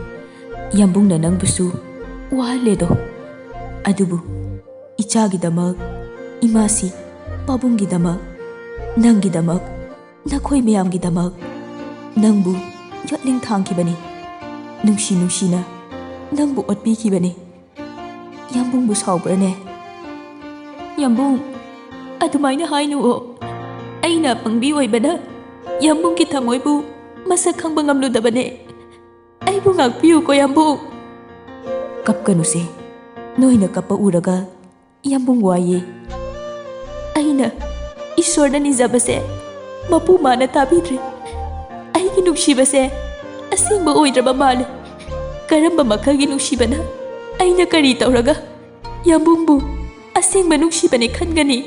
ꯌꯥꯝꯕꯨꯡꯅ ꯅꯪꯕꯨꯁꯨ ꯋꯥꯍꯜꯂꯦꯗꯣ꯫ ꯑꯗꯨꯕꯨ ꯏꯆꯥꯒꯤꯗꯃꯛ, ꯏꯃꯥꯁꯤ ꯄꯥꯕꯨꯡꯒꯤꯗꯃꯛ, ꯅꯪꯒꯤꯗꯃꯛ, ꯅꯈꯣꯏ ꯃꯌꯥꯝꯒꯤꯗꯃꯛ ꯅꯪꯕꯨ ꯌꯣꯠꯂꯤꯡ ꯊꯥꯡꯈꯤꯕꯅꯤ꯫ ꯅꯨꯡꯁꯤ ꯅꯨꯡꯁꯤꯅ ꯅꯪꯕꯨ ꯑꯣꯠꯄꯤꯈꯤꯕꯅꯤ꯫ ꯌꯥꯝꯕꯨꯡꯕꯨ ꯁꯥꯎꯕ꯭ꯔꯅꯦ? ꯌꯥꯝꯕꯨꯡ, ꯑꯗꯨꯃꯥꯏꯅ ꯍꯥꯏꯅꯨꯑꯣ꯫ ꯑꯩꯅ ꯑꯄꯪꯕꯤ ꯑꯣꯏꯕꯅ ꯌꯥꯝꯕꯨꯡꯒꯤ ꯊꯃꯣꯏꯕꯨ ꯃꯁꯛ ꯈꯪꯕ ꯉꯝꯂꯨꯗꯕꯅꯦ꯫ ꯑꯩꯕꯨ ꯉꯥꯛꯄꯤꯌꯨꯀꯣ ꯌꯥꯝꯕꯨꯡ꯫ ꯀꯞꯀꯅꯨꯁꯦ꯫ ꯅꯣꯏꯅ ꯀꯞꯄ ꯎꯔꯒ ꯌꯥꯝꯕꯨꯡ ꯋꯥꯏꯌꯦ꯫ ꯑꯩꯅ ꯏꯁꯣꯔꯗ ꯅꯤꯖꯕꯁꯦ ꯃꯄꯨ ꯃꯥꯅ ꯇꯥꯕꯤꯗ꯭ꯔꯦ꯫ ꯑꯩꯒꯤ ꯅꯨꯡꯁꯤꯕꯁꯦ ꯑꯁꯦꯡꯕ ꯑꯣꯏꯗ꯭ꯔꯕ ꯃꯥꯜꯂꯦ꯫ ꯀꯔꯝꯕ ꯃꯈꯜꯒꯤ ꯅꯨꯡꯁꯤꯕꯅ ꯑꯩꯅ ꯀꯔꯤ ꯇꯧꯔꯒ ꯌꯥꯝꯕꯨꯡꯕꯨ ꯑꯁꯦꯡꯕ ꯅꯨꯡꯁꯤꯕꯅꯦ ꯈꯟꯒꯅꯤ?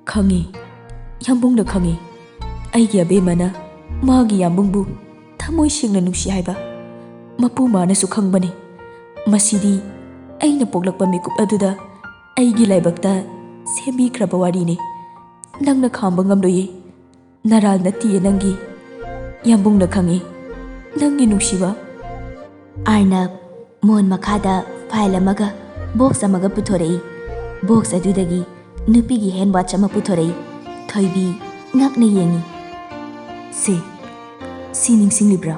ꯈꯪꯉꯤ, ꯌꯥꯝꯕꯨꯡꯅ ꯈꯪꯉꯤ꯫ ꯑꯩꯒꯤ ꯑꯕꯦꯝꯃꯅ ꯃꯥꯒꯤ ꯌꯥꯝꯕꯨꯡꯕꯨ ꯊꯃꯣꯏ ꯁꯦꯡꯅ ꯅꯨꯡꯁꯤ ꯍꯥꯏꯕ ꯃꯄꯨ ꯃꯥꯅꯁꯨ ꯈꯪꯕꯅꯤ꯫ ꯃꯁꯤꯗꯤ ꯑꯩꯅ ꯄꯣꯛꯂꯛꯄ ꯃꯤꯀꯨꯞ ꯑꯗꯨꯗ ꯑꯩꯒꯤ ꯂꯥꯏꯕꯛꯇ ꯁꯦꯝꯕꯤꯈ꯭ꯔꯕ ꯋꯥꯔꯤꯅꯤ꯫ ꯅꯪꯅ ꯈꯥꯝꯕ ꯉꯝꯂꯣꯏꯌꯦ꯫ ꯅꯔꯥꯜ ꯅꯠꯇꯤꯌꯦ ꯅꯪꯒꯤ꯫ ꯌꯥꯝꯕꯨꯡꯅ ꯈꯪꯉꯤ ꯅꯪꯒꯤ ꯅꯨꯡꯁꯤꯕ꯫ ꯑꯥꯔꯅꯕ ꯃꯣꯟ ꯃꯈꯥꯗ ꯐꯥꯏꯜ ꯑꯃꯒ ꯕꯣꯛꯁ ꯑꯃꯒ ꯄꯨꯊꯣꯔꯛꯏ꯫ ꯕꯣꯛꯁ ꯑꯗꯨꯗꯒꯤ ꯅꯨꯄꯤꯒꯤ ꯍꯦꯟ ꯋꯥꯆ ꯑꯃ ꯄꯨꯊꯣꯔꯛꯏ꯫ ꯊꯣꯏꯕꯤ ꯉꯛꯅ ꯌꯦꯡꯉꯤ꯫ ꯁꯦ, ꯁꯤ ꯅꯤꯡꯁꯤꯡꯂꯤꯕ꯭ꯔꯥ?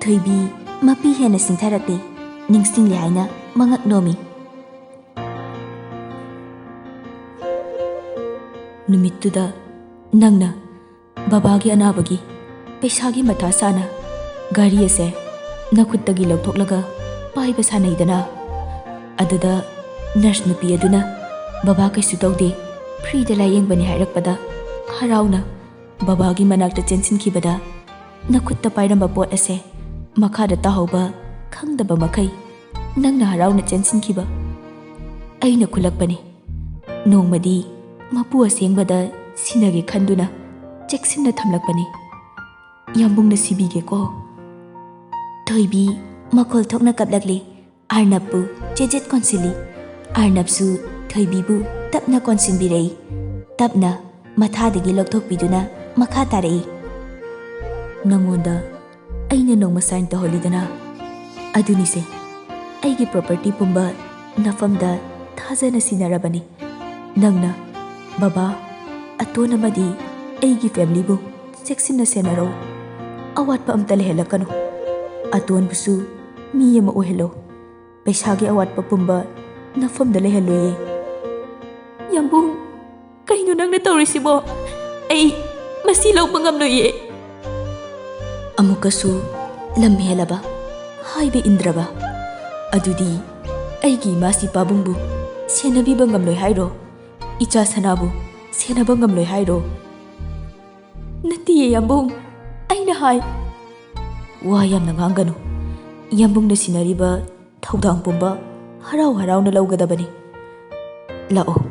ꯊꯣꯏꯕꯤ ꯃꯄꯤ ꯍꯦꯟꯅ ꯁꯤꯡꯊꯔꯛꯂꯦ꯫ ꯅꯤꯡꯁꯤꯡꯂꯦ ꯍꯥꯏꯅ ꯃꯉꯛ ꯅꯣꯝꯃꯤ꯫ ꯅꯨꯃꯤꯠꯇꯨꯗ ꯅꯪꯅ ꯕꯕꯥꯒꯤ ꯑꯅꯥꯕꯒꯤ ꯄꯩꯁꯥꯒꯤ ꯃꯊꯥ ꯁꯥꯅ ꯒꯥꯔꯤ ꯑꯁꯦ ꯅꯈꯨꯠꯇꯒꯤ ꯂꯧꯊꯣꯛꯂꯒ ꯄꯥꯏꯕ ꯁꯥꯟꯅꯩꯗꯅ꯫ ꯑꯗꯨꯗ ꯅꯔꯁ ꯅꯨꯄꯤ ꯑꯗꯨꯅ, "ꯕꯕꯥ ꯀꯩꯁꯨ ꯇꯧꯗꯦ, ꯐ꯭ꯔꯤꯗ ꯂꯥꯌꯦꯡꯕꯅꯤ" ꯍꯥꯏꯔꯛꯄꯗ ꯍꯔꯥꯎꯅ ꯕꯕꯥꯒꯤ ꯃꯅꯥꯛꯇ ꯆꯦꯟꯁꯤꯟꯈꯤꯕꯗ, ꯅꯈꯨꯠꯇ ꯄꯥꯏꯔꯝꯕ ꯄꯣꯠ ꯑꯁꯦ ꯃꯈꯥꯗ ꯇꯥꯍꯧꯕ ꯈꯪꯗꯕ ꯃꯈꯩ ꯅꯪꯅ ꯍꯔꯥꯎꯅ ꯆꯦꯟꯁꯤꯟꯈꯤꯕ꯫ ꯑꯩꯅ ꯈꯨꯜꯂꯛꯄꯅꯤ꯫ ꯅꯣꯡꯃꯗꯤ ꯃꯄꯨ ꯑꯁꯦꯡꯕꯗ ꯁꯤꯟꯅꯒꯦ ꯈꯟꯗꯨꯅ ꯆꯦꯛꯁꯤꯟꯅ ꯊꯝꯂꯛꯄꯅꯤ꯫ ꯌꯥꯝꯕꯨꯡꯅ ꯁꯤꯕꯤꯒꯦꯀꯣ꯫ ꯊꯣꯏꯕꯤ ꯃꯈꯣꯜ ꯊꯣꯛꯅ ꯀꯞꯂꯛꯂꯤ꯫ ꯑꯔꯅꯕꯄꯨ ꯆꯦꯖꯦꯠ ꯀꯣꯟꯁꯤꯜꯂꯤ꯫ ꯑꯔꯅꯕꯁꯨ ꯊꯣꯏꯕꯤꯕꯨ ꯇꯞꯅ ꯀꯣꯟꯁꯤꯟꯕꯤꯔꯛꯏ꯫ ꯇꯞꯅ ꯃꯊꯥꯗꯒꯤ ꯂꯧꯊꯣꯛꯄꯤꯗꯨꯅ ꯃꯈꯥ ꯇꯥꯔꯛꯏ꯫ "ꯅꯉꯣꯟꯗ ꯑꯩꯅ ꯅꯣꯡꯃ ꯁꯥꯏꯟ ꯇꯧꯍꯜꯂꯤꯗꯅ, ꯑꯗꯨꯅꯤꯁꯦ꯫ ꯑꯩꯒꯤ ꯄ꯭ꯔꯣꯄꯔꯇꯤ ꯄꯨꯝꯕ ꯅꯐꯝꯗ ꯊꯥꯖꯅ ꯁꯤꯟꯅꯔꯕꯅꯤ꯫ ꯅꯪꯅ ꯕꯕꯥ, ꯑꯇꯣꯟ ꯑꯃꯗꯤ ꯑꯩꯒꯤ ꯐꯦꯃꯤꯂꯤꯕꯨ ꯆꯦꯛꯁꯤꯟꯅ ꯁꯦꯟꯅꯔꯣ꯫ ꯑꯋꯥꯠꯄ ꯑꯝꯇ ꯂꯩꯍꯜꯂꯛꯀꯅꯨ꯫ ꯑꯇꯣꯟꯕꯨꯁꯨ ꯃꯤ ꯑꯃ ꯑꯣꯏꯍꯜꯂꯣ꯫ ꯄꯩꯁꯥꯒꯤ ꯑꯋꯥꯠꯄ ꯄꯨꯝꯕ ꯅꯐꯝꯗ ꯂꯩꯍꯜꯂꯣꯏꯌꯦ꯫" "ꯌꯥꯝꯕꯨꯡ, ꯀꯩꯅꯣ ꯅꯪꯅ ꯇꯧꯔꯤꯁꯤꯕꯣ? ꯑꯩ ꯃꯁꯤ ꯂꯧꯕ ꯉꯝꯂꯣꯏꯌꯦ꯫" ꯑꯃꯨꯛꯀꯁꯨ ꯂꯝ ꯍꯦꯜꯂꯕ ꯍꯥꯏꯕ ꯏꯟꯗ꯭ꯔꯕ꯫ "ꯑꯗꯨꯗꯤ ꯑꯩꯒꯤ ꯏꯃꯥꯁꯤ ꯄꯥꯕꯨꯡꯕꯨ ꯁꯦꯟꯅꯕꯤꯕ ꯉꯝꯂꯣꯏ ꯍꯥꯏꯔꯣ? ꯏꯆꯥ ꯁꯅꯥꯕꯨ ꯁꯦꯟꯅꯕ ꯉꯝꯂꯣꯏ ꯍꯥꯏꯔꯣ?" "ꯅꯠꯇꯤꯌꯦ ꯌꯥꯝꯕꯨꯡ, ꯑꯩꯅ ꯍꯥꯏ꯫" "ꯋꯥ ꯌꯥꯝꯅ ꯉꯥꯡꯒꯅꯨ꯫ ꯌꯥꯝꯕꯨꯡꯅ ꯁꯤꯟꯅꯔꯤꯕ ꯊꯧꯗꯥꯡ ꯄꯨꯝꯕ ꯍꯔꯥꯎ ꯍꯔꯥꯎꯅ ꯂꯧꯒꯗꯕꯅꯤ꯫ ꯂꯥꯛꯑꯣ,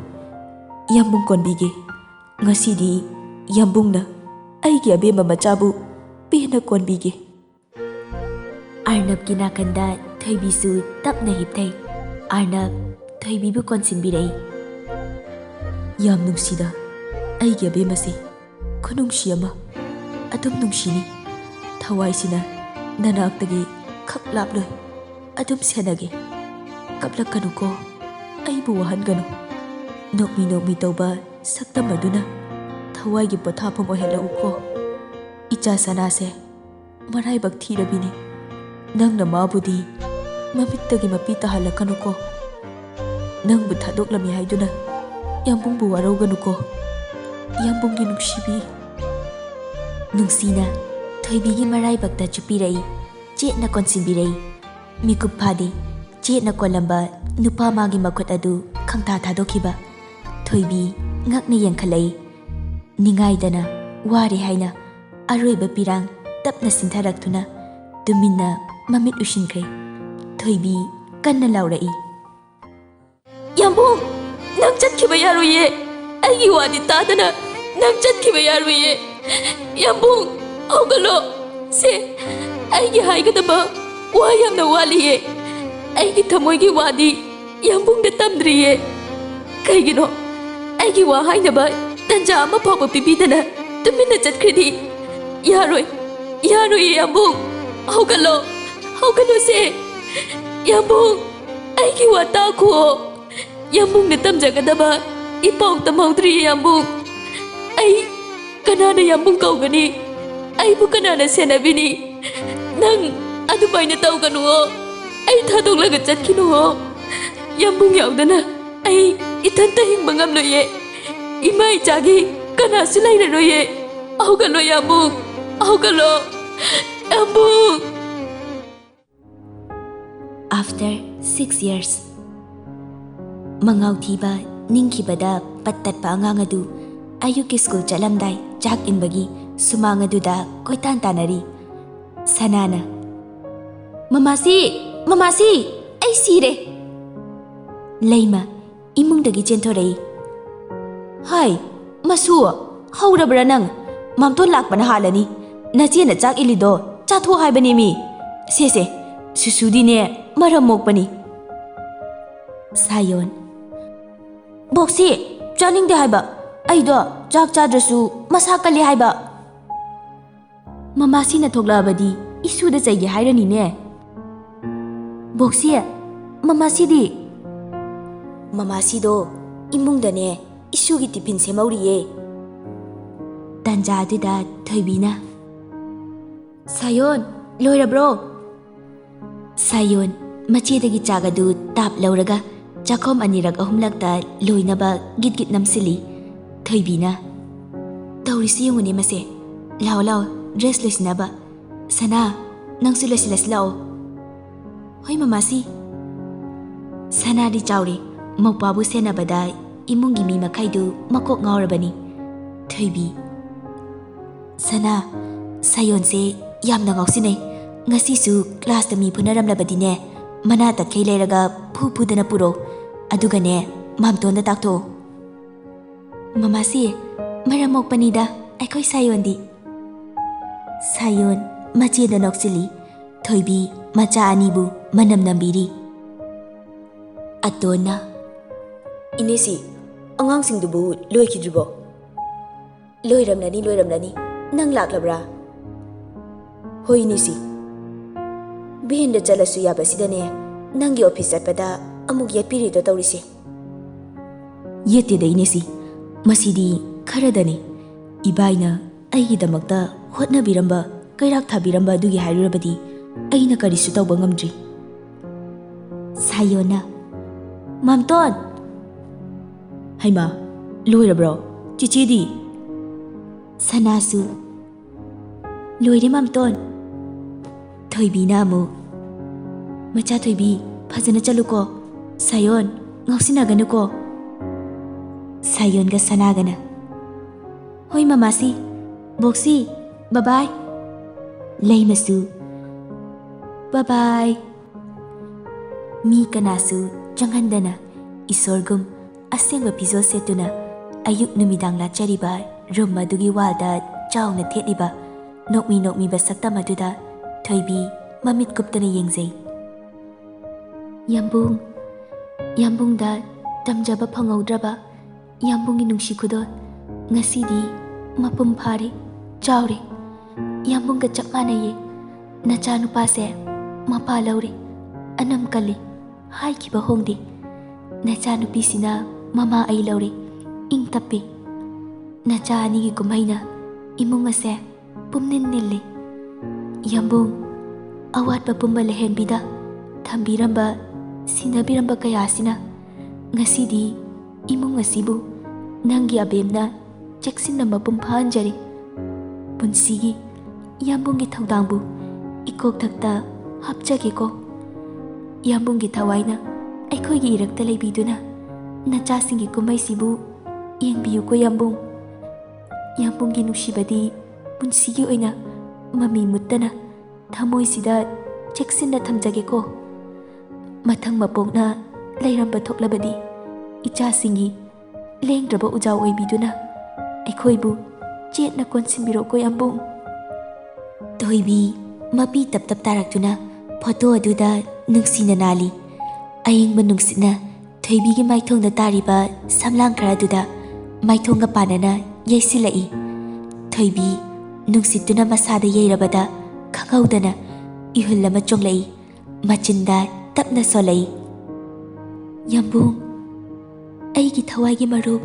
ꯌꯥꯝꯕꯨꯡ ꯀꯣꯟꯕꯤꯒꯦ꯫ ꯉꯁꯤꯗꯤ ꯌꯥꯝꯕꯨꯡꯅ ꯑꯩꯒꯤ ꯑꯕꯦꯝꯃ ꯃꯆꯥꯕꯨ ꯄꯦꯟꯅ ꯀꯣꯟꯕꯤꯒꯦ꯫" ꯑꯔꯅꯕꯀꯤ ꯅꯥꯀꯟꯗ ꯊꯣꯏꯕꯤꯁꯨ ꯇꯞꯅ ꯍꯤꯞꯊꯩ꯫ ꯑꯔꯅꯕ ꯊꯣꯏꯕꯤꯕꯨ ꯀꯣꯟꯁꯤꯟꯕꯤꯔꯛꯏ꯫ "ꯌꯥꯝ ꯅꯨꯡꯁꯤꯗ ꯑꯩꯒꯤ ꯑꯕꯦꯝꯃꯁꯦ꯫ ꯈꯨꯅꯨꯡꯁꯤ ꯑꯃ꯫ ꯑꯗꯨꯝ ꯅꯨꯡꯁꯤꯅꯤ꯫ ꯊꯋꯥꯏꯁꯤꯅ ꯅꯅꯥꯛꯇꯒꯤ ꯈꯛ ꯂꯥꯞꯂꯣꯏ꯫ ꯑꯗꯨꯝ ꯁꯦꯟꯅꯒꯦ꯫ ꯀꯞꯂꯛꯀꯅꯨꯀꯣ꯫ ꯑꯩꯕꯨ ꯋꯥꯍꯟꯒꯅꯨ꯫ ꯅꯣꯛꯃꯤ ꯅꯣꯛꯃꯤ ꯇꯧꯕ ꯁꯛꯇꯝ ꯑꯗꯨꯅ ꯊꯋꯥꯏꯒꯤ ꯄꯣꯊꯥꯐꯝ ꯑꯣꯏꯍꯜꯂꯛꯎꯀꯣ꯫ ꯏꯆꯥ ꯁꯅꯥꯁꯦ ꯃꯔꯥꯏꯕꯛ ꯊꯤꯔꯕꯤꯅꯤ꯫ ꯅꯪꯅ ꯃꯥꯕꯨꯗꯤ ꯃꯃꯤꯠꯇꯒꯤ ꯃꯄꯤ ꯇꯥꯍꯜꯂꯛꯀꯅꯨꯀꯣ꯫ ꯅꯪꯕꯨ ꯊꯥꯗꯣꯛꯂꯝꯃꯤ ꯍꯥꯏꯗꯨꯅ ꯌꯥꯝꯕꯨꯡꯕꯨ ꯋꯥꯔꯧꯒꯅꯨꯀꯣ꯫ ꯌꯥꯝꯕꯨꯡꯒꯤ ꯅꯨꯡꯁꯤꯕꯤ, ꯅꯨꯡꯁꯤꯅ ꯊꯣꯏꯕꯤꯒꯤ ꯃꯔꯥꯏꯕꯛꯇ ꯆꯨꯞꯄꯤꯔꯛꯏ꯫ ꯆꯦꯠꯅ ꯀꯣꯟꯁꯤꯟꯕꯤꯔꯛꯏ꯫ ꯃꯤꯀꯨꯞ ꯐꯥꯗꯦ, ꯆꯦꯠꯅ ꯀꯣꯜꯂꯝꯕ ꯅꯨꯄꯥ ꯃꯥꯒꯤ ꯃꯈꯨꯠ ꯑꯗꯨ ꯈꯪꯊꯥ ꯊꯥꯗꯣꯛꯈꯤꯕ꯫ ꯊꯣꯏꯕꯤ ꯉꯛꯅ ꯌꯦꯡꯈꯠꯂꯛꯏ꯫ ꯅꯤꯡꯉꯥꯏꯗꯅ ꯋꯥꯔꯦ ꯍꯥꯏꯅ ꯑꯔꯣꯏꯕ ꯄꯤꯔꯥꯡ ꯇꯞꯅ ꯁꯤꯟꯊꯔꯛꯇꯨꯅ ꯇꯨꯃꯤꯟꯅ ꯃꯃꯤꯠ ꯎꯏꯁꯤꯟꯈ꯭ꯔꯦ꯫ ꯊꯣꯏꯕꯤ ꯀꯟꯅ ꯂꯥꯎꯔꯛꯏ꯫ "ꯌꯥꯝꯕꯨꯡ, ꯅꯪ ꯆꯠꯈꯤꯕ ꯌꯥꯔꯣꯏꯌꯦ꯫ ꯑꯩꯒꯤ ꯋꯥꯗꯤ ꯇꯥꯗꯅ ꯅꯪ ꯆꯠꯈꯤꯕ ꯌꯥꯔꯣꯏꯌꯦ꯫ ꯌꯥꯝꯕꯨꯡ, ꯍꯧꯒꯠꯂꯣ꯫ ꯁꯦ, ꯑꯩꯒꯤ ꯍꯥꯏꯒꯗꯕ ꯋꯥ ꯌꯥꯝꯅ ꯋꯥꯠꯂꯤꯌꯦ꯫ ꯑꯩꯒꯤ ꯊꯃꯣꯏꯒꯤ ꯋꯥꯗꯤ ꯌꯥꯝꯕꯨꯡꯗ ꯇꯝꯗ꯭ꯔꯤꯌꯦ꯫ ꯀꯩꯒꯤꯅꯣ? ꯑꯩꯒꯤ ꯋꯥ ꯍꯥꯏꯅꯕ ꯇꯟꯖꯥ ꯑꯃ ꯐꯥꯎꯕ ꯄꯤꯕꯤꯗꯅ ꯇꯨꯃꯤꯟꯅ ꯆꯠꯈ꯭ꯔꯗꯤ? ꯌꯥꯔꯣꯏ, ꯌꯥꯔꯣꯏꯌꯦ ꯌꯥꯝꯕꯨꯡ꯫ ꯍꯧꯒꯠꯂꯣ, ꯍꯧꯒꯠꯂꯣꯁꯦ꯫ ꯌꯥꯝꯕꯨꯡ, ꯑꯩꯒꯤ ꯋꯥ ꯇꯥꯈꯨꯑꯣ꯫ ꯌꯥꯝꯕꯨꯡꯅ ꯇꯝꯖꯒꯗꯕ ꯏꯄꯥꯎ ꯇꯝꯍꯧꯗ꯭ꯔꯤꯌꯦ ꯌꯥꯝꯕꯨꯡ꯫ ꯑꯩ ꯀꯅꯥꯅ ꯌꯥꯝꯕꯨꯡ ꯀꯧꯒꯅꯤ? ꯑꯩꯕꯨ ꯀꯅꯥꯅ ꯁꯦꯟꯅꯕꯤꯅꯤ? ꯅꯪ ꯑꯗꯨꯃꯥꯏꯅ ꯇꯧꯒꯅꯨꯑꯣ꯫ ꯑꯩ ꯊꯥꯗꯣꯛꯂꯒ ꯆꯠꯈꯤꯅꯨꯑꯣ꯫ ꯌꯥꯝꯕꯨꯡ ꯌꯥꯎꯗꯅ ꯑꯩ ꯏꯊꯟꯇ ꯍꯤꯡꯕ ꯉꯝꯂꯣꯏꯌꯦ꯫ ꯏꯃꯥ ꯏꯆꯥꯒꯤ ꯀꯅꯥꯁꯨ ꯂꯩꯔꯔꯣꯏꯌꯦ꯫ ꯍꯧꯒꯠꯂꯣ ꯌꯥꯝꯕꯨꯡ, ꯍꯧꯒꯠꯂꯣ ꯌꯥꯝꯕꯨꯡ꯫ After six years, ꯃꯉꯥꯎ ꯊꯤꯕ, ꯅꯤꯡꯈꯤꯕꯗ ꯄꯠ ꯇꯠꯄ ꯑꯉꯥꯡ ꯑꯗꯨ ꯑꯌꯨꯛꯀꯤ ꯁ꯭ꯀꯨꯜ ꯆꯠꯂꯝꯗꯥꯏ ꯆꯥꯛ ꯏꯟꯕꯒꯤ ꯁꯨꯃꯥꯡ ꯑꯗꯨꯗ ꯀꯣꯏꯇꯥꯟ ꯇꯥꯟꯅꯔꯤ꯫ ꯁꯅꯥꯅ, "ꯃꯃꯥꯁꯤ, ꯃꯃꯥꯁꯤ, ꯑꯩ ꯁꯤꯔꯦ!" ꯂꯩꯃ ꯏꯃꯨꯡꯗꯒꯤ ꯆꯦꯟꯊꯣꯔꯛꯏ꯫ "ꯍꯥꯏ, ꯃꯁꯨ, ꯍꯧꯔꯕ꯭ꯔꯥ ꯅꯪ? ꯃꯥꯝꯇꯣꯟ ꯂꯥꯛꯄꯅ ꯍꯥꯜꯂꯅꯤ꯫ ꯅꯆꯦꯅ ꯆꯥꯛ ꯏꯜꯂꯤꯗꯣ ꯆꯥꯊꯣꯛ ꯍꯥꯏꯕꯅꯦꯃꯤ꯫ ꯁꯦ, ꯁꯦ, ꯁꯨꯁꯨꯗꯤꯅꯦ ꯃꯔꯝ ꯃꯣꯛꯄꯅꯤ꯫" ꯁꯥꯌꯣꯟ, "ꯕꯣꯛꯁꯤ, ꯆꯥꯅꯤꯡꯗꯦ ꯍꯥꯏꯕ꯫ ꯑꯩꯗꯣ ꯆꯥꯛ ꯆꯥꯗ꯭ꯔꯁꯨ ꯃꯁꯥ ꯀꯜꯂꯤ ꯍꯥꯏꯕ꯫" "ꯃꯃꯥꯁꯤꯅ ꯊꯣꯛꯂꯛꯑꯕꯗꯤ ꯏꯁꯨꯗ ꯆꯩꯒꯦ ꯍꯥꯏꯔꯅꯤꯅꯦ꯫" "ꯕꯣꯛꯁꯤ, ꯃꯃꯥꯁꯤꯗꯤ?" "ꯃꯃꯥꯁꯤꯗꯣ ꯏꯃꯨꯡꯗꯅꯦ ꯏꯁꯨꯒꯤ ꯇꯤꯐꯤꯟ ꯁꯦꯝꯍꯧꯔꯤꯌꯦ꯫" ꯇꯟꯖꯥ ꯑꯗꯨꯗ ꯊꯣꯏꯕꯤꯅ, "ꯁꯥꯌꯣꯟ, ꯂꯣꯏꯔꯕ꯭ꯔꯣ?" ꯁꯥꯌꯣꯟ ꯃꯆꯦꯗꯒꯤ ꯆꯥꯛ ꯑꯗꯨ ꯇꯥꯞ ꯂꯧꯔꯒ ꯆꯥꯛꯈꯣꯝ ꯑꯅꯤꯔꯛ ꯑꯍꯨꯝꯂꯛꯇ ꯂꯣꯏꯅꯕ ꯒꯤꯠ ꯒꯤꯠ ꯅꯝꯁꯤꯜꯂꯤ꯫ ꯊꯣꯏꯕꯤꯅ, "ꯇꯧꯔꯤꯁꯤ ꯌꯦꯡꯉꯨꯅꯦ ꯃꯁꯦ, ꯂꯥꯛꯑꯣ, ꯂꯥꯛꯑꯣ, dress ꯂꯣꯏꯁꯤꯟꯅꯕ꯫ ꯁꯅꯥ, ꯅꯪꯁꯨ ꯂꯣꯏꯁꯤꯜꯂꯁꯤ ꯂꯥꯛꯑꯣ꯫ ꯍꯣꯏ, ꯃꯃꯥꯁꯤ꯫ ꯁꯅꯥꯗꯤ ꯆꯥꯎꯔꯦ, ꯃꯧꯄ꯭ꯋꯥꯕꯨ ꯁꯦꯟꯅꯕꯗ ꯏꯃꯨꯡꯒꯤ ꯃꯤ ꯃꯈꯩꯗꯨ ꯃꯀꯣꯛ ꯉꯥꯎꯔꯕꯅꯤ꯫ ꯊꯣꯏꯕꯤ꯫ ꯁꯅꯥ, ꯁꯥꯌꯣꯟꯁꯦ ꯌꯥꯝꯅ ꯉꯥꯎꯁꯤꯟꯅꯩ꯫ ꯉꯁꯤꯁꯨ classꯇ ꯃꯤ ꯐꯨꯅꯔꯝꯂꯕꯗꯤꯅꯦ, ꯃꯅꯥ ꯇꯠꯈꯩ ꯂꯩꯔꯒ ꯐꯨ ꯐꯨꯗꯅ ꯄꯨꯔꯛꯑꯣ꯫ ꯑꯗꯨꯒꯅꯦ, ꯃꯥꯝꯇꯣꯟꯗ ꯇꯥꯛꯊꯣꯛꯑꯣ꯫ ꯃꯃꯥꯁꯤ, ꯃꯔꯝ ꯃꯣꯛꯄꯅꯤꯗ ꯑꯩꯈꯣꯏ ꯁꯥꯌꯣꯟꯗꯤ꯫ ꯁꯥꯌꯣꯟ ꯃꯆꯦꯗ ꯅꯣꯛꯆꯤꯜꯂꯤ꯫ ꯊꯣꯏꯕꯤ ꯃꯆꯥ ꯑꯅꯤꯕꯨ ꯃꯅꯝ ꯅꯝꯕꯤꯔꯤ꯫ ꯑꯇꯣꯟꯅ, "ꯏꯅꯦꯁꯤ, ꯑꯉꯥꯡꯁꯤꯡꯗꯨꯕꯨ ꯂꯣꯏꯈꯤꯗ꯭ꯔꯤꯕꯣ?" "ꯂꯣꯏꯔꯝꯂꯅꯤ, ꯂꯣꯏꯔꯝꯂꯅꯤ꯫ ꯅꯪ ꯂꯥꯛꯂꯕ꯭ꯔꯥ?" "ꯍꯣꯏ, ꯏꯅꯦꯁꯤ꯫ ꯚꯦꯟꯗ ꯆꯠꯂꯁꯨ ꯌꯥꯕꯁꯤꯗꯅꯦ, ꯅꯪꯒꯤ office ꯆꯠꯄꯗ ꯑꯃꯨꯛ ꯌꯦꯠꯄꯤꯔꯤꯗꯣ ꯇꯧꯔꯤꯁꯦ꯫" "ꯌꯦꯠꯇꯦꯗ, ꯏꯅꯦꯁꯤ꯫ ꯃꯁꯤꯗꯤ ꯈꯔꯗꯅꯤ꯫ ꯏꯕꯥꯏꯅ ꯑꯩꯒꯤꯗꯃꯛꯇ ꯍꯣꯠꯅꯕꯤꯔꯝꯕ, ꯀꯩꯔꯥꯛ ꯊꯥꯕꯤꯔꯝꯕ ꯑꯗꯨꯒꯤ ꯍꯥꯏꯔꯨꯔꯕꯗꯤ ꯑꯩꯅ ꯀꯔꯤꯁꯨ ꯇꯧꯕ ꯉꯝꯗ꯭ꯔꯤ꯫" ꯁꯥꯌꯣꯟꯅ, "ꯃꯥꯝꯇꯣꯟ!" "ꯍꯩꯃꯥ, ꯂꯣꯏꯔꯕ꯭ꯔꯣ? ꯆꯤꯆꯦꯗꯤ?" ꯁꯅꯥꯁꯨ, "ꯂꯣꯏꯔꯦ, ꯃꯥꯝꯇꯣꯟ꯫" ꯊꯣꯏꯕꯤꯅ ꯑꯃꯨꯛ, "ꯃꯆꯥ ꯊꯣꯏꯕꯤ, ꯐꯖꯅ ꯆꯠꯂꯨꯀꯣ꯫ ꯁꯥꯌꯣꯟ, ꯉꯥꯎꯁꯤꯟꯅꯒꯅꯨꯀꯣ꯫" ꯁꯥꯌꯣꯟꯒ ꯁꯅꯥꯒꯅ, "ꯍꯣꯏ, ꯃꯃꯥꯁꯤ, ꯕꯣꯛꯁꯤ, bye bye꯫" ꯂꯩꯃꯁꯨ, "Bye bye꯫" ꯃꯤ ꯀꯅꯥꯁꯨ ꯆꯪꯍꯟꯗꯅ ꯏꯁꯣꯔꯒꯨꯝ ꯑꯁꯦꯡꯕ ꯐꯤꯖꯣꯜ ꯁꯦꯠꯇꯨꯅ ꯑꯌꯨꯛ ꯅꯨꯃꯤꯗꯥꯡ ꯂꯥꯠꯆꯔꯤꯕ room ꯑꯗꯨꯒꯤ wallꯗ ꯆꯥꯎꯅ ꯊꯦꯠꯂꯤꯕ ꯅꯣꯛꯃꯤ ꯅꯣꯛꯃꯤꯕ ꯁꯛꯇꯝ ꯑꯗꯨꯗ ꯊꯣꯏꯕꯤ ꯃꯃꯤꯠ ꯀꯨꯞꯇꯅ ꯌꯦꯡꯖꯩ꯫ ꯌꯥꯝꯕꯨꯡ, ꯌꯥꯝꯕꯨꯡꯗ ꯇꯝꯖꯕ ꯐꯪꯍꯧꯗ꯭ꯔꯕ ꯌꯥꯝꯕꯨꯡꯒꯤ ꯅꯨꯡꯁꯤ ꯈꯨꯗꯣꯜ ꯉꯁꯤꯗꯤ ꯃꯄꯨꯡ ꯐꯥꯔꯦ, ꯆꯥꯎꯔꯦ꯫ ꯌꯥꯝꯕꯨꯡꯒ ꯆꯞ ꯃꯥꯟꯅꯩꯌꯦ꯫ ꯅꯆꯥꯅꯨꯄꯥꯁꯦ ꯃꯄꯥ ꯂꯧꯔꯦ, ꯑꯅꯝ ꯀꯜꯂꯤ, ꯍꯥꯏꯈꯤꯕ ꯍꯣꯡꯗꯦ꯫ ꯅꯆꯥꯅꯨꯄꯤꯁꯤꯅ ꯃꯃꯥ ꯑꯩ ꯂꯧꯔꯦ, ꯏꯪ ꯇꯞꯄꯤ꯫ ꯅꯆꯥ ꯑꯅꯤꯒꯤ ꯀꯨꯝꯍꯩꯅ ꯏꯃꯨꯡ ꯑꯁꯦ ꯄꯨꯝꯅꯤꯟ ꯅꯤꯜꯂꯤ꯫ ꯌꯥꯝꯕꯨꯡ, ꯑꯋꯥꯠꯄ ꯄꯨꯝꯕ ꯂꯩꯍꯟꯕꯤꯗ ꯊꯝꯕꯤꯔꯝꯕ, ꯁꯤꯟꯅꯕꯤꯔꯝꯕ ꯀꯌꯥꯁꯤꯅ ꯉꯁꯤꯗꯤ ꯏꯃꯨꯡ ꯑꯁꯤꯕꯨ ꯅꯪꯒꯤ ꯑꯕꯦꯝꯅ ꯆꯦꯛꯁꯤꯟꯅ ꯃꯄꯨꯡ ꯐꯥꯍꯟꯖꯔꯤ꯫ ꯄꯨꯟꯁꯤꯒꯤ ꯌꯥꯝꯕꯨꯡꯒꯤ ꯊꯧꯗꯥꯡꯕꯨ ꯏꯀꯣꯛꯊꯛꯇ ꯍꯥꯞꯆꯒꯦꯀꯣ꯫ ꯌꯥꯝꯕꯨꯡꯒꯤ ꯊꯋꯥꯏꯅ ꯑꯩꯈꯣꯏꯒꯤ ꯏꯔꯛꯇ ꯂꯩꯕꯤꯗꯨꯅ ꯅꯆꯥꯁꯤꯡꯒꯤ ꯀꯨꯝꯍꯩꯁꯤꯕꯨ ꯌꯦꯡꯕꯤꯌꯨꯀꯣ ꯌꯥꯝꯕꯨꯡ꯫ ꯌꯥꯝꯕꯨꯡꯒꯤ ꯅꯨꯡꯁꯤꯕꯗꯤ ꯄꯨꯟꯁꯤꯒꯤ ꯑꯣꯏꯅ ꯃꯃꯤ ꯃꯨꯠꯇꯅ ꯊꯃꯣꯏꯁꯤꯗ ꯆꯦꯛꯁꯤꯟꯅ ꯊꯝꯖꯒꯦꯀꯣ꯫ ꯃꯊꯪ ꯃꯄꯣꯛꯅ ꯂꯩꯔꯝꯕ ꯊꯣꯛꯂꯕꯗꯤ ꯏꯆꯥꯁꯤꯡꯒꯤ ꯂꯦꯡꯗ꯭ꯔꯕ ꯎꯖꯥꯎ ꯑꯣꯏꯕꯤꯗꯨꯅ ꯑꯩꯈꯣꯏꯕꯨ ꯆꯦꯠꯅ ꯀꯣꯟꯁꯤꯟꯕꯤꯔꯣꯀꯣ ꯌꯥꯝꯕꯨꯡ꯫ ꯊꯣꯏꯕꯤ ꯃꯄꯤ ꯇꯞ ꯇꯞ ꯇꯥꯔꯛꯇꯨꯅ ꯐꯣꯇꯣ ꯑꯗꯨꯗ ꯅꯨꯡꯁꯤꯅ ꯅꯥꯜꯂꯤ꯫ ꯑꯏꯪꯕ ꯅꯨꯡꯁꯤꯠꯅ ꯊꯣꯏꯕꯤꯒꯤ ꯃꯥꯏꯊꯣꯡꯗ ꯇꯥꯔꯤꯕ ꯁꯝꯂꯥꯡ ꯈꯔꯗꯨꯗ ꯃꯥꯏꯊꯣꯡꯒ ꯄꯥꯟꯅꯅ ꯌꯩꯁꯤꯜꯂꯛꯏ꯫ ꯊꯣꯏꯕꯤ ꯅꯨꯡꯁꯤꯠꯇꯨꯅ ꯃꯁꯥꯗ ꯌꯩꯔꯕꯗ ꯈꯪꯍꯧꯗꯅ ꯏꯍꯨꯜ ꯑꯃ ꯆꯣꯡꯂꯛꯏ꯫ ꯃꯆꯤꯟꯗ ꯇꯞꯅ ꯁꯣꯜꯂꯛꯏ, "ꯌꯥꯝꯕꯨꯡ, ꯑꯩꯒꯤ ꯊꯋꯥꯏꯒꯤ ꯃꯔꯨꯞ,